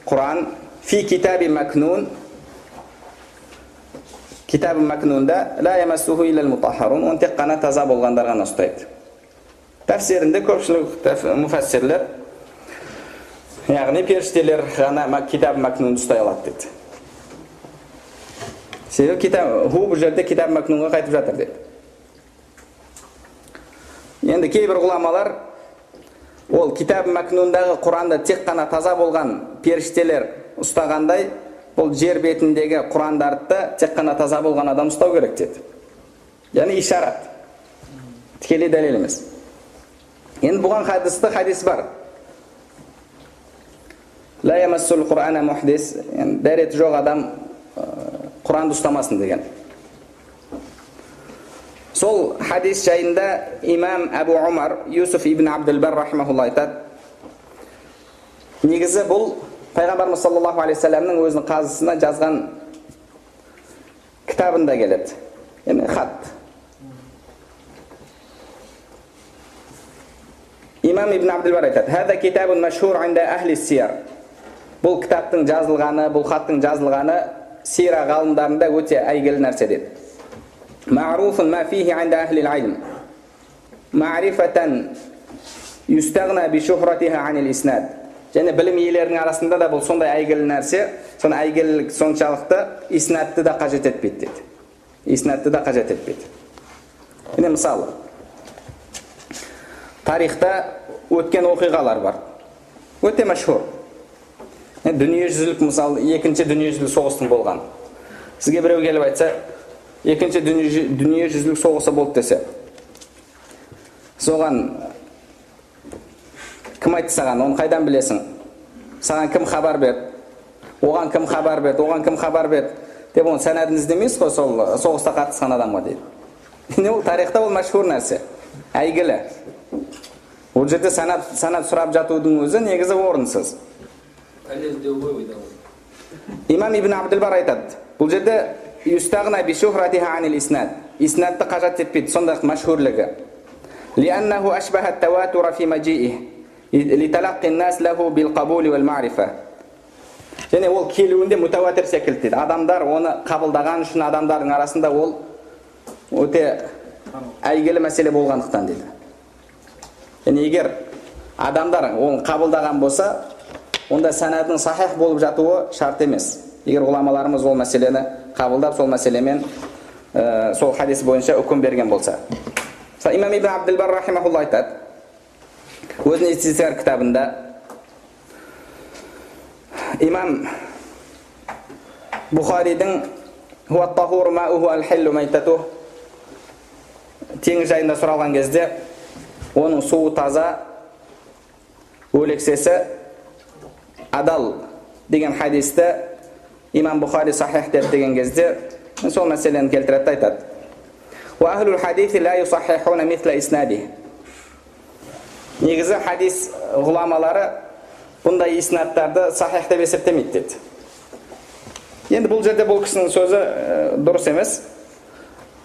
Құран фи китаби макнун. Китабы макнунда ла ямассуху иллал мутаххарун. Оны тек қана таза болғандар ғана ұстайды. Тәфсирінде көпшілік муфассирлер, яғни періштелер ғана китаб макнунды ұстай алады дейді. Себебі китаб ху бұл жерде китаб макнунға қайтып жатыр дейді. Енді кейбір ғұламалар ол китаб макнундағы Құранды тек қана таза болған періштелер ұстағандай, бұл жер бетіндегі Құрандарды тек қана таза болған адам ұстау керек деді. Яғни ишарат, тікелей дәлел емес. Енді бұған хадисті хадис бар. Ла ямассул Құрана мухдис, яғни дәреті жоқ адам Құранды ұстамасын деген. Сол хадис жайында имам Әбу Умар Юсуф ибн Абдул-Бар рахимахулла айтады. Негізі бұл Пайғамбарымыз саллаллаху алейхи вассаламның өзінің қазысына жазған кітабында келеді. Яғни хат. Имам Ибн Абдул-Бар айтады: «Хаза китабун машхур инда ахли сияр». Бұл кітаптың жазылғаны, бұл хаттың жазылғаны сира ғалымдарында өте әйгілі нәрсе деді. Ма'руфун ма фихи инда ахли илм. Ма'рифатан юстагна би шухратиха анил иснад. Және білім иелерінің арасында да бұл сондай әйгілі нәрсе, соны әйгілілік соншалықты иснадты да қажет етпейді деді. Иснадты да қажет етпейді. Міне мысалы, тарихта өткен оқиғалар бар. Өте мәшһүр. Дүниежүзілік, мысалы, екінші дүниежүзілік соғыстың болған. Сізге біреу келіп айтса, екінші дүниежүзілік соғысы болды десе, соған кім айтты саған, оны қайдан білесің? Саған кім хабар берді? Оған кім хабар берді? Оған кім хабар берді? Деп оны санадын іздемейсіз ғой, сол соғыста қатысқан адамға дейді. Не ол тарихта ол мәшһүр нәрсе, әйгілі. Ол жерде санат сұрап жатудың өзі негізі орынсыз. Имам Ибн Абдул-Бар айтады, бұл жерде юстагна би шухратиха анил иснад. Иснадты қажат етпейді, сондай мәшһүрлігі. Лианнаху ашбаха ат-таватура фи мажиих литалаққи ан-нас лаху бил-қабул вал-маърифа. Және ол келуінде мутаватир секілді дейді. Адамдар оны қабылдаған үшін адамдардың арасында ол өте әйгілі мәселе болғандықтан дейді. Және егер адамдар оны қабылдаған болса, онда санадының сахих болып жатуы шарт емес. Егер ғұламаларымыз ол мәселені қабылдап, сол мәселемен сол хадис бойынша үкім берген болса. Имам Ибн Абдул-Бар рахимахулла айтады, өзінің Истизкар кітабында имам Бухаридің «Хуат-тахур мауху аль-хиллу майтатух» теңіз жайында сұралған кезде, оның суы таза, өлексесі адал деген хадисті имам Бухари сахих деп деген кезде, Сол мәселені келтіреді, айтады. Негізі хадис ғұламалары бұндай иснадтарды сахих деп есептемейді деді. Енді бұл жерде бұл кісінің сөзі дұрыс емес.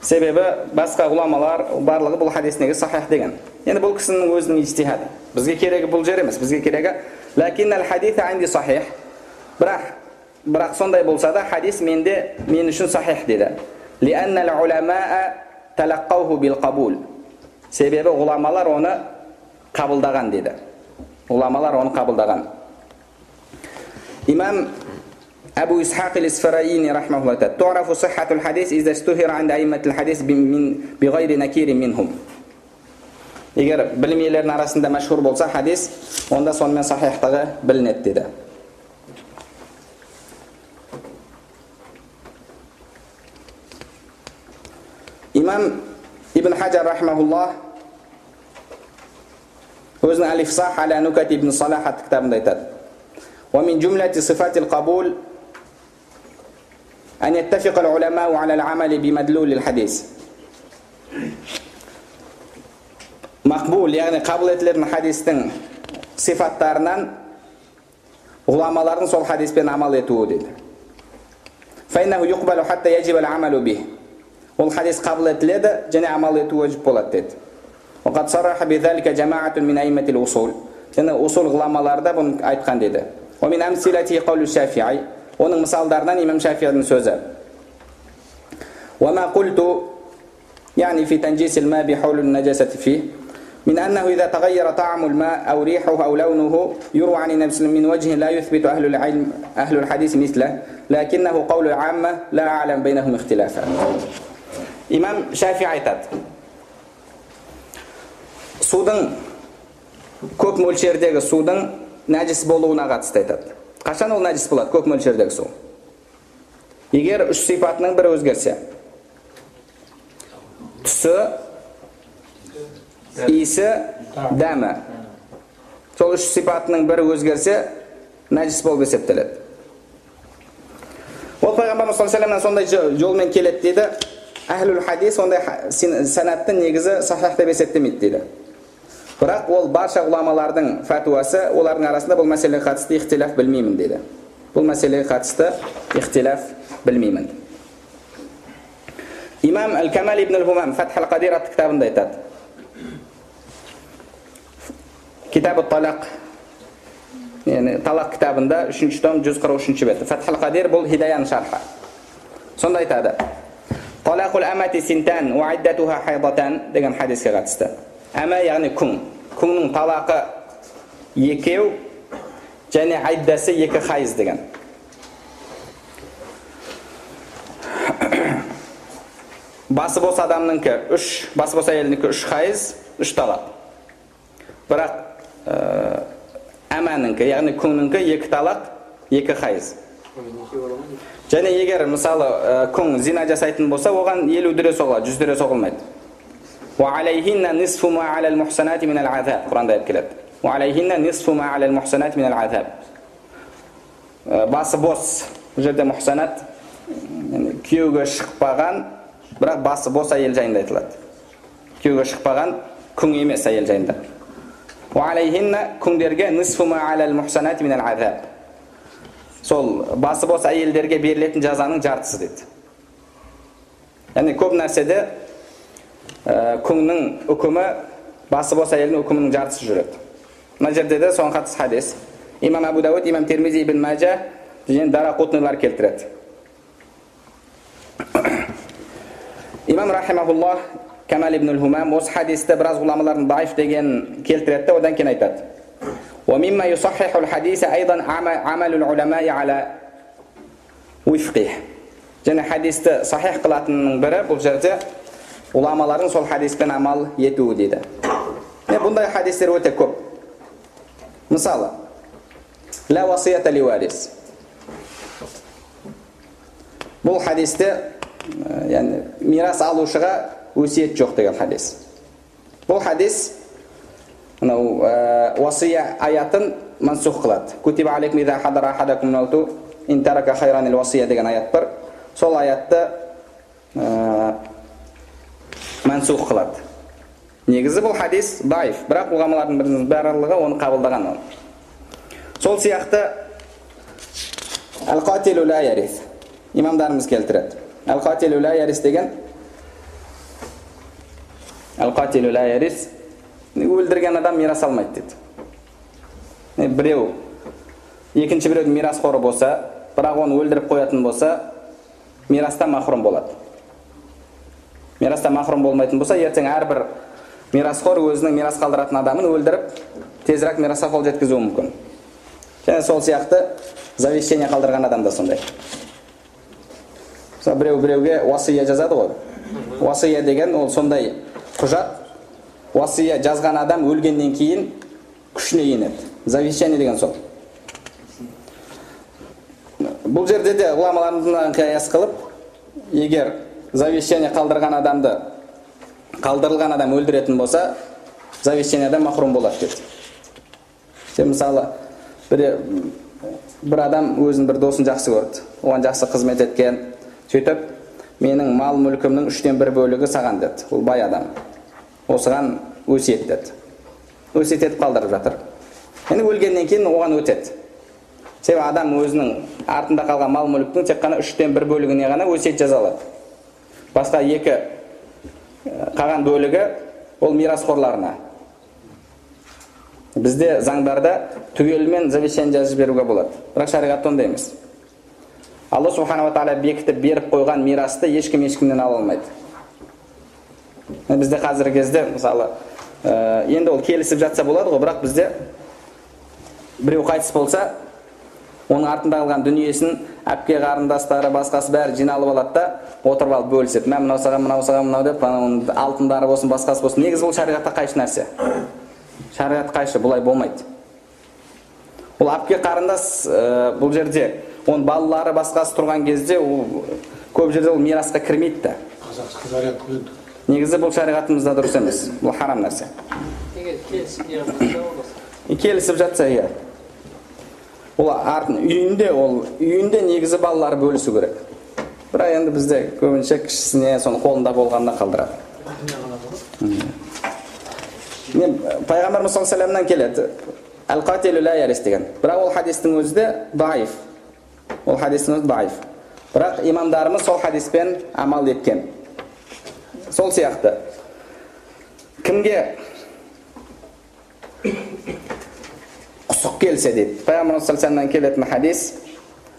Себебі басқа ғұламалар барлығы бұл хадис негізі сахих деген. Енді бұл кісінің өзінің ижтихады. Бізге керегі бұл жер емес, бізге керегі ләкиннал хадис инди сахих. Бірақ сондай болса да хадис менде, мен үшін сахих деді. Лианнал уламаа талаққауху бил қабул. Себебі ғұламалар оны қабылдаған деді. Ғұламалар оны қабылдаған. Имам Абу Исхақ ал-Исфараини рахмахуллах айтады: "Ту'рафу сиххатул хадис иза иштухира инда аимматил хадис бигайри накирин минхум." Егер білім иелерінің арасында мәшһүр болса хадис, онда сонымен сахихтығы білінеді деді. Имам Ибн Хажар рахмахуллах өзінің Аль-Ифсах аля Нукат ибн Салах атты кітабында айтады: "Ва мин жумлати сифатил қабул أن يتفق العلماء على العمل بمدلول الحديث." Мақбул, яғни қабыл етілетін хадистің сифаттарынан ғұламалардың сол хадиспен амал етуі деді. فإنه يقبل حتى يجب العمل به. Ол хадис қабыл етіледі және амал ету уәжіп болады деді. وقد صرح بذلك جماعة من أئمة الأصول. Және усул ғұламалары да бұны айтқан деді. ومن أمثلته قول الشافعي. Оның мысалдарынан имам Шафиғидің сөзі. وما قلت يعني في تنجيس الماء بحول النجاسة فيه من أنه إذا تغير طعم الماء أو ريحه أو لونه يروى عن النبي صلى الله عليه وسلم من وجه لا يثبت أهل العلم أهل الحديث مثله لكنه قول العامة لا أعلم بينهم اختلافا. Имам Шафиғи айтады: судың көп мөлшердегі судың нәжіс болуына қатысты айтады. Қашан ол нәжіс болады көп мөлшердегі су? Егер үш сипатының бірі өзгерсе, түсі, иісі, дәмі, сол үш сипатының бірі өзгерсе нәжіс болып есептеледі. Ол пайғамбарымыз саллаллаху алейхи вассаламнан сондай жолмен келеді дейді. Әхлул хадис ондай санатты негізі сахих деп есептемейді дейді. Бірақ ол барша ғұламалардың фәтуасы, олардың арасында бұл мәселеге қатысты ихтилаф білмеймін дейді. Бұл мәселеге қатысты ихтилаф білмеймін. Имам Әл-Камал ибн Аль-Хумам Фатх ал-Қадир атты кітабында айтады. Китаб талақ, яғни талақ кітабында 3-ші том 143-ші беті. Фатх ал-Қадир бұл Хидаяның шархы. Сонда айтады: Талақул амати синтан уа иддатуха хайдатан деген хадиске қатысты. Әмә, яғни күң. Күңнің талақы екеу және айддасы екі хайыз деген. Басы бос адамныкі үш, басы бос әйелінікі үш хайыз, үш талақ. Бірақ әмәнікі, яғни күңнікі екі талақ, екі хайыз. Және егер мысалы күң зина жасайтын болса, оған 50 дүре соғылады, 100 дүре соғылмайды. وَعَلَيْهِنَّ نِصْفُ مَا عَلَى الْمُحْصَنَاتِ مِنَ الْعَذَابِ. Құранда айтып келеді. وَعَلَيْهِنَّ نِصْفُ مَا عَلَى الْمُحْصَنَاتِ مِنَ الْعَذَابِ. Басы бос, бұл жерде мұхсанат, күйеуге шықпаған, бірақ басы бос әйел жайында айтылады. Күйеуге шықпаған күң емес әйел жайында. وَعَلَيْهِنَّ күңдерге نِصْفُ مَا عَلَى الْمُحْصَنَاتِ مِنَ الْعَذَابِ. Сол басы бос әйелдерге берілетін жазаның жартысы дейді. Яғни көп нәрседе күңнің үкімі басы бос әйелдің үкімінің жартысы жүреді. Мына жерде де соған қатысты хадис. Имам Абу Дауд, Имам Тирмизи, Ибн Мажа және Дарақутнилар келтіреді. Имам рахимахуллах Камал ибн Хумам осы хадисті біраз ғұламалардың даиф деген келтіреді, одан кейін айтады: وَمِمَّا يُصَحِّحُ الْحَدِيثَ أَيْضًا عَمَلُ الْعُلَمَاءِ عَلَى وِفْقِهِ. Және хадисті сахих қылатынның бірі бұл жерде ғұламалардың сол хадиспен амал етуі дейді. Бұндай хадистер өте көп. Мысалы, ла васията ли варис. Бұл хадисте, яғни мирас алушыға өсиет жоқ деген хадис. Бұл хадис мынау васия аятын мансух қылады. Кутиба алейкум иза хадара ахадакум мауту ин тарака хайран васия деген аят бар. Сол аятты мансух қылады. Негізі бұл хадис даиф, бірақ ғұламалардың барлығы оны қабылдаған. Сол сияқты әл-қатилу ла ярис, имамдарымыз келтіреді. Әл-қатилу ла ярис деген, әл-қатилу ла ярис, өлдірген адам мирас алмайды дейді. Біреу екінші біреудің мирасқоры болса, бірақ оны өлдіріп қоятын болса, мирастан махрұм болады. Мирастан махрұм болмайтын болса, ертең әрбір мирасқор өзінің мирас қалдыратын адамын өлдіріп, тезірек мирасқа қол жеткізуі мүмкін. Және сол сияқты завещание қалдырған адам да сондай. Мысалы, біреу біреуге уасия жазады ғой. Уасия деген ол сондай құжат. Уасия жазған адам өлгеннен кейін күшіне енеді. Завещание деген сол. Бұл жерде де ғұламаларымыздан қияс қылып, егер завещание қалдырған адамды қалдырылған адам өлдіретін болса, завещаниядан махрұм болады деді. Сен мысалы, бір адам өзінің бір досын жақсы көрді, оған жақсы қызмет еткен, сөйтіп менің мал мүлкімнің 1/3 бөлігі саған деді. Ол бай адам. Осыған өсиет деді. Өсиет етіп қалдырып жатыр. Енді өлгеннен кейін оған өтеді. Себебі адам өзінің артында қалған мал мүліктің тек қана 1/3 бөлігіне ғана өсиет жаза алады. Басқа 2 қалған бөлігі ол мирасқорларына. Бізде заңдарда түгелімен завещание жазып беруге болады. Бірақ шариғатта ондай емес. Алла субханала тағала бекітіп беріп қойған мирасты ешкім ешкімнен ала алмайды. Бізде қазіргі кезде мысалы, енді ол келісіп жатса болады ғой, бірақ бізде біреу қайтыс болса, оның артында қалған дүниесін әпке қарындастары, басқасы бәрі жиналып алады да, отырып алып бөліседі. Мә, мынау саған, мынау саған, мынау деп, оның алтындары болсын, басқасы болсын. Негізі бұл шариғатқа қайшы нәрсе. Шариғат қайшы, бұлай болмайды. Ол әпке қарындас бұл жерде оның балалары басқасы тұрған кезде, ол көп жерде ол мирасқа кірмейді да. Қазақстан вариант қойды. Негізі бұл шариғатымызда дұрыс емес. Бұл харам нәрсе. Егер келісіп жатса, келісіп жатса, иә. Ол артын үйінде, ол үйінде негізі балалары бөлісу керек. Бірақ енді бізде көбінше кішісіне, соның қолында болғанына қалдырады. Мен пайғамбарымыз саллаллаху алейхи вассаламнан келеді. Әл-қатилу ла ярис деген. Бірақ ол хадистің өзі де даиф. Ол хадистің өзі даиф. Бірақ имамдарымыз сол хадиспен амал еткен. Сол сияқты кімге құсық келсе дейді. Пайғамбарымыз саллаллаху алейхи вассаламнан келетін хадис: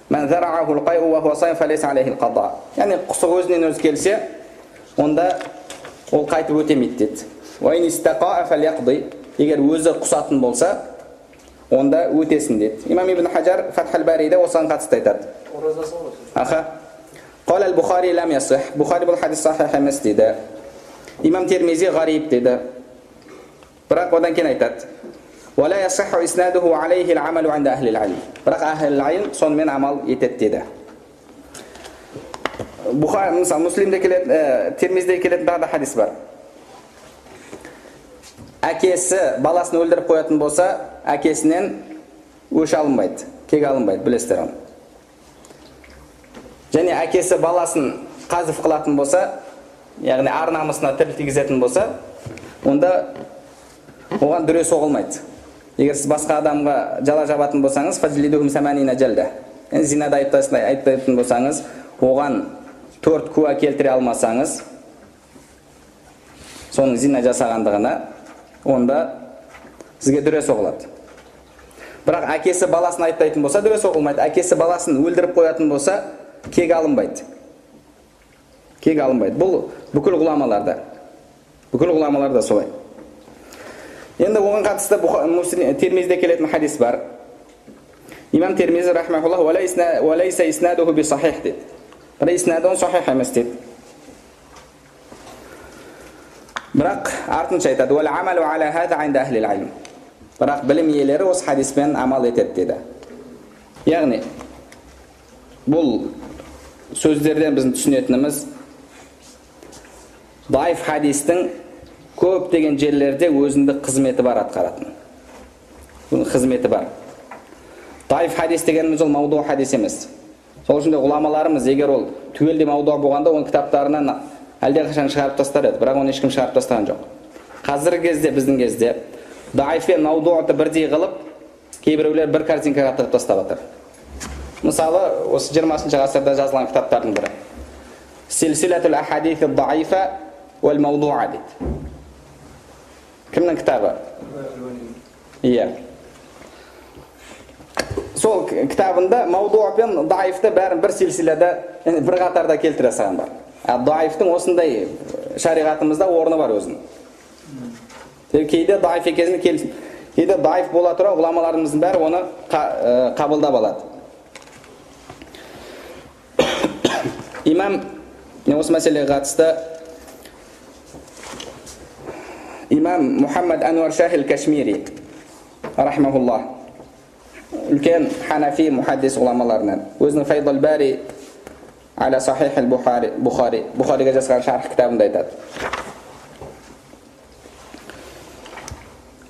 «Ман зарa'аху ал-қай'у ва хуа сайм фалейса алейхи ал-қада». Яғни құсық өзінен өзі келсе, онда ол қайтып өтемейді дейді. «Ва ин истақаа фалйақди». Егер өзі құсатын болса, онда өтесін дейді. Имам Ибн Хажар Фатх аль-Бариде осыған қатысты айтады. Оразасы ғой. Аха. Қал аль-Бухари лам ясих. Бухари бұл хадис сахих емес дейді. Имам Термизи ғариб дейді. Бірақ одан кейін айтады: «Уа ла ясиху иснадуху алейхи ал-амалу инда ахли ал-илм». Бірақ ахли ал-илм сонымен амал етеді дейді. Бухари, мысалы, Муслимде келетін, Термизде келетін тағы да хадис бар. Әкесі баласын өлдіріп қоятын болса, әкесінен өш алынбайды, кек алынбайды, білесіздер оны. Және әкесі баласын қазыф қылатын болса, яғни ар намысына тіл тигізетін болса, онда оған дүре соғылмайды. Егер сіз басқа адамға жала жабатын болсаңыз, фажлидухум саманина жалда. Яғни зинада айыптайтын болсаңыз, оған 4 куә келтіре алмасаңыз, соның зина жасағандығына, онда сізге дүре соғылады. Бірақ әкесі баласын айыптайтын болса, дүре соғылмайды. Әкесі баласын өлдіріп қоятын болса, кек алынбайды. Кек алынбайды. Бұл бүкіл ғұламаларда. Бүкіл ғұламаларда солай. Енді оған қатысты Термизде келетін хадис бар. Имам Термизи рахмахуллах «Уа лайса иснадуху би сахих» дейді. Бірақ иснады оның сахих емес дейді. Бірақ артынша айтады: «Уал амалу аля хаза инда ахлил илм». Бірақ білім иелері осы хадиспен амал етеді деді. Яғни бұл сөздерден біздің түсінетініміз, даиф хадистің көптеген жерлерде өзіндік қызметі бар атқаратын. Бұның қызметі бар. Даиф хадис дегеніміз ол маудуъ хадис емес. Сол үшін де ғұламаларымыз егер ол түгелдей маудуъ болғанда, оның кітаптарынан Әлдеқашан шығарып тастар еді, бірақ оны ешкім шығарып тастаған жоқ. Қазіргі кезде, біздің кезде даиф пен маудуты бірдей қылып, кейбіреулер бір картинкаға тығып тастап жатыр. Мысалы, осы 20 ғасырда жазылған кітаптардың бірі. Силсилатул ахадис ад-даифа уал маудуа дейді. Кімнің кітабы? Иә. Сол кітабында маудуа пен даифты бәрін бір силсилада, бір қатарда келтіре салған бар. Ал даифтың осындай шариғатымызда орны бар өзінің. Кейде даиф екенін келісім. Кейде даиф бола тұра ғұламаларымыздың бәрі оны қабылдап алады. Имам осы мәселеге қатысты имам Мұхаммад Ануар Шахил Кашмири рахмаһуллах, үлкен ханафи мухаддис ғұламаларынан, өзінің Файдул Бари аля Сахих аль-Бухари, Бухариға жазған шарх кітабында айтады.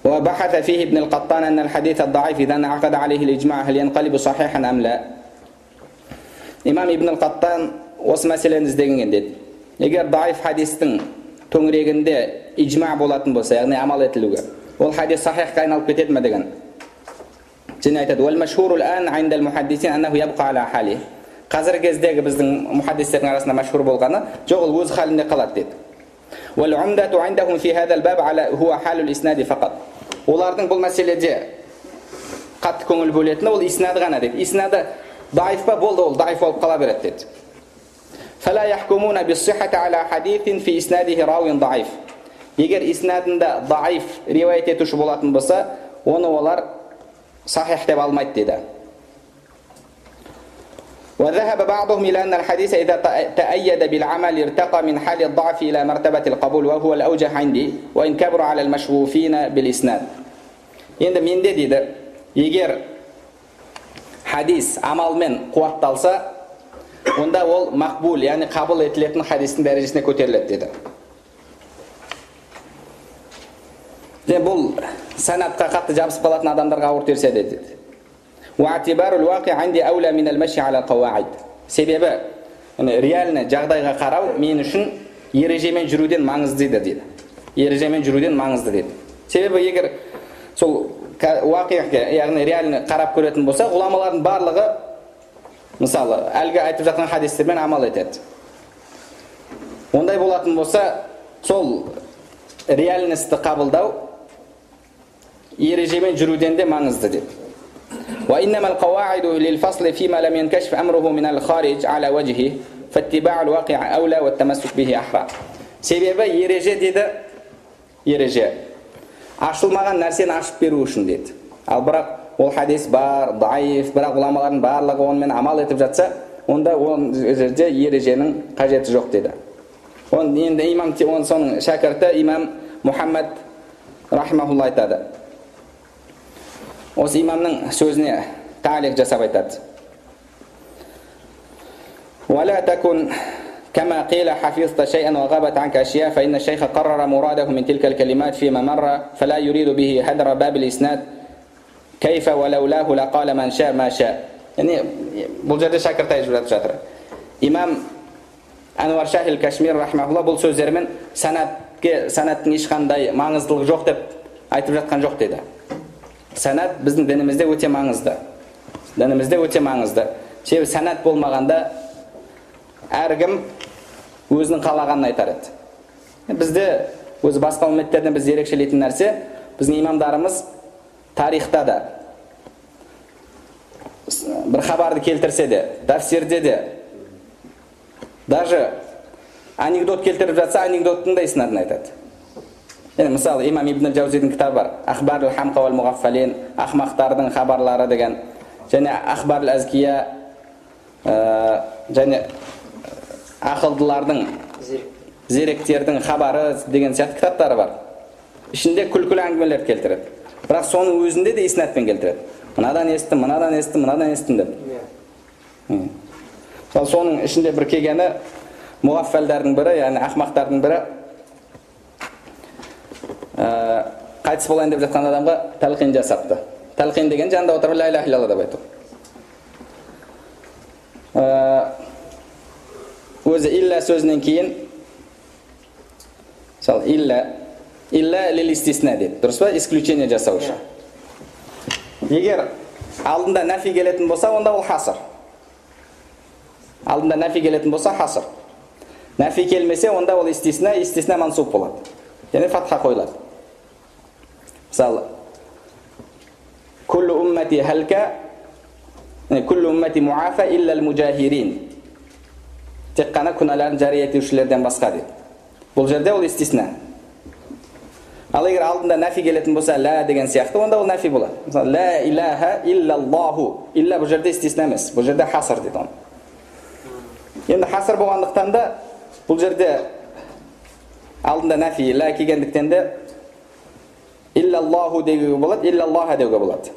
وبحث فيه ابن القطان أن الحديث الضعيف إذا انعقد عليه الإجماع هل ينقلب صحيحا أم لا. Имам Ибн ал-Қаттан осы мәселені іздеген деді. Егер даиф хадистің төңірегінде ижма болатын болса, яғни амал етілуге, ол хадис сахихқа айналып кетеді ме деген. Және айтады: "Уал-машхуру ал-ан 'инда ал-мухаддисин аннаху ябқа ала хали". Қазіргі кездегі біздің мухаддистердің арасында машһур болғаны, жоқ, ол өз халінде қалады деді. Уал-умдату 'индахум фи хаза ал-баб ала хуа халул иснад фақат. Олардың бұл мәселеде қатты көңіл бөлетіні ол иснад ғана деді. Иснады даиф па болды, ол даиф болып қала береді деді. فلا يحكمون بالصحة على حديث في إسناده راو ضعيف. Егер иснадында даиф риуаят етуші болатын болса, оны олар сахих деп алмайды деді. وذهب بعضهم إلى أن الحديث إذا تأيد بالعمل ارتقى من حال الضعف إلى مرتبة القبول وهو الأوجه عندي وإن كبر على المشغوفين بالإسناد. Енді менде дейді, егер хадис амалмен қуатталса, онда ол мақбул, яғни қабыл етілетін хадистің дәрежесіне көтеріледі деді. Және бұл санатқа қатты жабысып қалатын адамдарға ауыр терсе деді. Себебі реальный жағдайға қарау мен үшін ережемен жүруден маңызды дейді. Ережемен жүруден маңызды дейді. Себебі егер сол уақиға, яғни реальный қарап көретін болса, ғұламалардың барлығы мысалы әлгі айтып жатқан хадистермен амал етеді. Ондай болатын болса, сол реальностьті қабылдау ережемен жүруден де маңызды деді. وإنما القواعد للفصل فيما لم ينكشف أمره من الخارج على وجهه فاتباع الواقع أولى والتمسك به أحرى. Себебі ереже деді, ереже ашылмаған нәрсені ашып беру үшін деді. Ал бірақ ол хадис бар, даиф, бірақ ғұламалардың барлығы онымен амал етіп жатса, онда ол жерде ереженің қажеті жоқ деді. Он енді имам, он соның шәкірті имам Мұхаммад рахимахулла айтады. Осы имамның сөзіне таалиқ жасап айтады. وَلَا تَكُنْ كَمَا قِيلَ حَفِظْتَ شَيْئًا وَغَابَتْ عَنْكَ أَشْيَاء فَإِنَّ الشَّيْخَ قَرَّرَ مُرَادَهُ مِنْ تِلْكَ الْكَلِمَاتِ فِيمَا مَرَّ فَلَا يُرِيدُ بِهِ هَدْرَ بَابِ الْإِسْنَادِ كَيْفَ وَلَوْلَاهُ لَقَالَ مَنْ شَاءَ مَا شَاءَ. Яғни бұл жерде шәкірт айтып жатыр. Имам Ануар Шахил Кашмир рахимахулла бұл сөздерімен санатке, санаттың ешқандай маңыздылығы жоқ деп айтып жатқан жоқ деді. Санат біздің дінімізде өте маңызды. Дінімізде өте маңызды. Себебі санат болмағанда әркім өзінің қалағанын айтар еді. Бізде өзі басқа үмметтерден біз ерекшелейтін нәрсе, біздің имамдарымыз тарихта да бір хабарды келтірсе де, тәфсирде де, даже анекдот келтіріп жатса, анекдоттың да иснадын айтады. Яғни, мысалы, имам Ибн Жаузидің кітабы бар. Ахбарул хамқа вал муғаффалин, ақмақтардың хабарлары деген, және Ахбарул азкия, және ақылдылардың, зеректердің хабары деген сияқты кітаптары бар. Ішінде күлкілі әңгімелер келтіреді. Бірақ соның өзінде де иснадпен келтіреді. Мынадан естім, мынадан естім, мынадан естім деп. Мысалы, соның ішінде бір келгені муғаффалдардың бірі, яғни ақмақтардың бірі қайтыс болайын деп жатқан адамға тәлқин жасапты. Тәлқин деген жанында отырып ла илаһа иллалла деп айту. Өзі илля сөзінен кейін Мысалы, илля, илля лил истисна дейді. Дұрыс па? Исключение жасау үшін. Егер алдында нәфи келетін болса, онда ол хаср. Алдында нәфи келетін болса, хаср. Нәфи келмесе, онда ол истисна, истисна мансуб болады. Яғни фатха қойылады. Мысалы, күллу уммати халка, күллу уммати муафа илля мужахирин. Тек қана күнәларын жария етушілерден басқа дейді. Бұл жерде ол истисна. Ал егер алдында нәфи келетін болса, ла деген сияқты, онда ол нәфи болады. Мысалы, ла илаха иллаллаху. Илля бұл жерде истисна емес, бұл жерде хаср дейді оны. Енді хаср болғандықтан да бұл жерде алдында нәфи ла келгендіктен де иллаллаху деуге болады, иллаллаха деуге болады.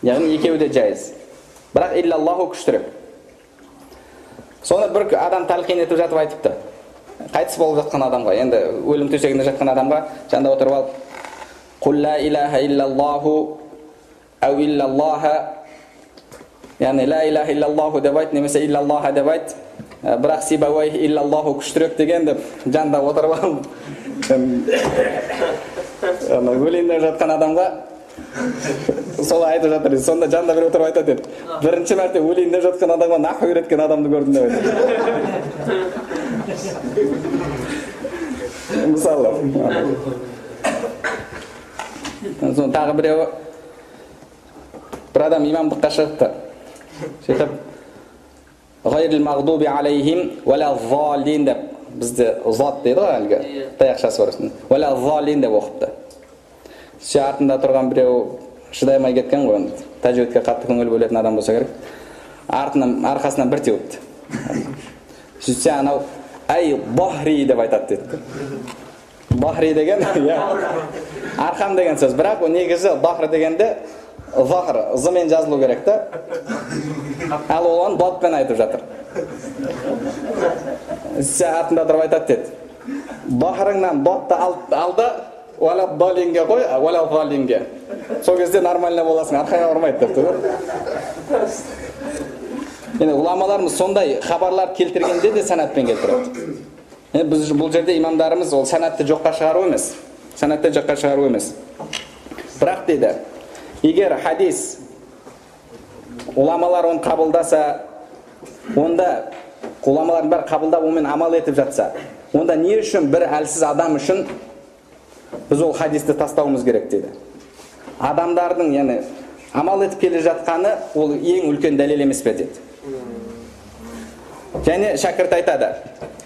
Яғни екеуі де жайыз. Бірақ иллаллаху күштірек. Соны бір адам талқин етіп жатып айтыпты. Қайтыс болып жатқан адамға, енді өлім төсегінде жатқан адамға жанында отырып алып, «Қул ла илаха иллаллаху ау иллаллаха», яғни ла илаха иллаллаху деп айт, немесе иллаллаха деп айт, бірақ Сибауай иллаллаху күштірек деген деп жанында отырып алып, өлейін деп жатқан адамға солай айтып жатыр. Сонда жанында біреу отырып айтады деді. Бірінші мәрте өлейін деп жатқан адамға наху үйреткен адамды көрдім деп айтады. Мысалы, соны тағы біреуі, бір адам имамдыққа шығыпты. Сөйтіп, ғайрил мағдуби алейхим уәлә залин деп, бізде зат дейді ғой әлгі, таяқшасы бар үстінде. Уәлә залин деп оқыпты. Сөйтсе артында тұрған біреу шыдай алмай кеткен ғой, енді тәжвидке қатты көңіл бөлетін адам болса керек. Артынан, арқасынан бір теуіпті. Сөйтсе анау әй бахри деп айтады деді. Бахри деген, иә, арқам деген сөз. Бірақ ол негізі бахр дегенде захр, зымен жазылу керек та. Ал ол оны батпен айтып жатыр. Сөйтсе артында тұрып айтады деді. Бахрыңнан батты алды, уәлә далинге қой, уәлә залинге. Сол кезде нормально боласың, арқаңа ұрмайды депті. Енді ғұламаларымыз сондай хабарлар келтіргенде де санатпен келтіреді. Енді біз бұл жерде имамдарымыз ол санатты жоққа шығару емес. Санатты жоққа шығару емес. Бірақ дейді, егер хадис ғұламалар оны қабылдаса, онда ғұламалардың бәрі қабылдап онымен амал етіп жатса, онда не үшін бір әлсіз адам үшін біз ол хадисті тастауымыз керек дейді. Адамдардың, яғни амал етіп келе жатқаны ол ең үлкен дәлел емес пе деді. Және шәкірт айтады,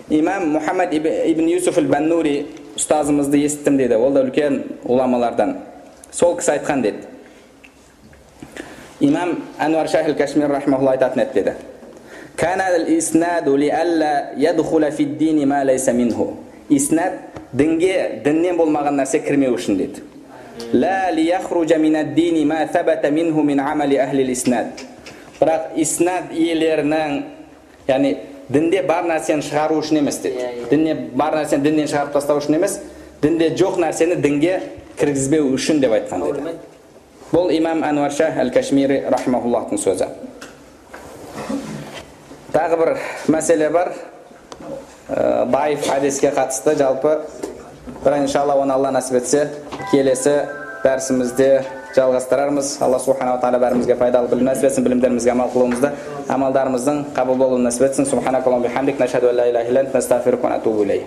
имам Мұхаммад ибн Юсуф аль-Баннури ұстазымызды естіттім деді, ол да үлкен ғұламалардан. Сол кісі айтқан деді. Имам Ануар Шах аль-Кашмир рахимахулла айтатын еді деді. Кана аль-иснаду ли-алла ядхула фид-дини ма лайса минху. Иснад дінге, діннен болмаған нәрсе кірмеу үшін деді. Ла лияхружа минад-дини ма сабата минху мин амали ахли аль-иснад. Бірақ иснад иелерінің, яғни дінде бар нәрсені шығару үшін емес деді. Дінде бар нәрсені діннен шығарып тастау үшін емес, дінде жоқ нәрсені дінге кіргізбеу үшін деп айтқан деді. Бұл имам Ануар Шах аль-Кашмири рахимахуллахтың сөзі. Тағы бір мәселе бар. Даиф хадиске қатысты жалпы. Бірақ иншалла оны Алла нәсіп етсе, келесі дәрісімізде жалғастырармыз. Алла субханала тағала бәрімізге пайдалы білім нәсіп етсін, білімдерімізге амал қылуымызды, амалдарымыздың қабыл болуын нәсіп етсін. Субханакаллахумма бихамдик, нашхаду ан ла илаха илля ант, настағфирука ва натубу илейк.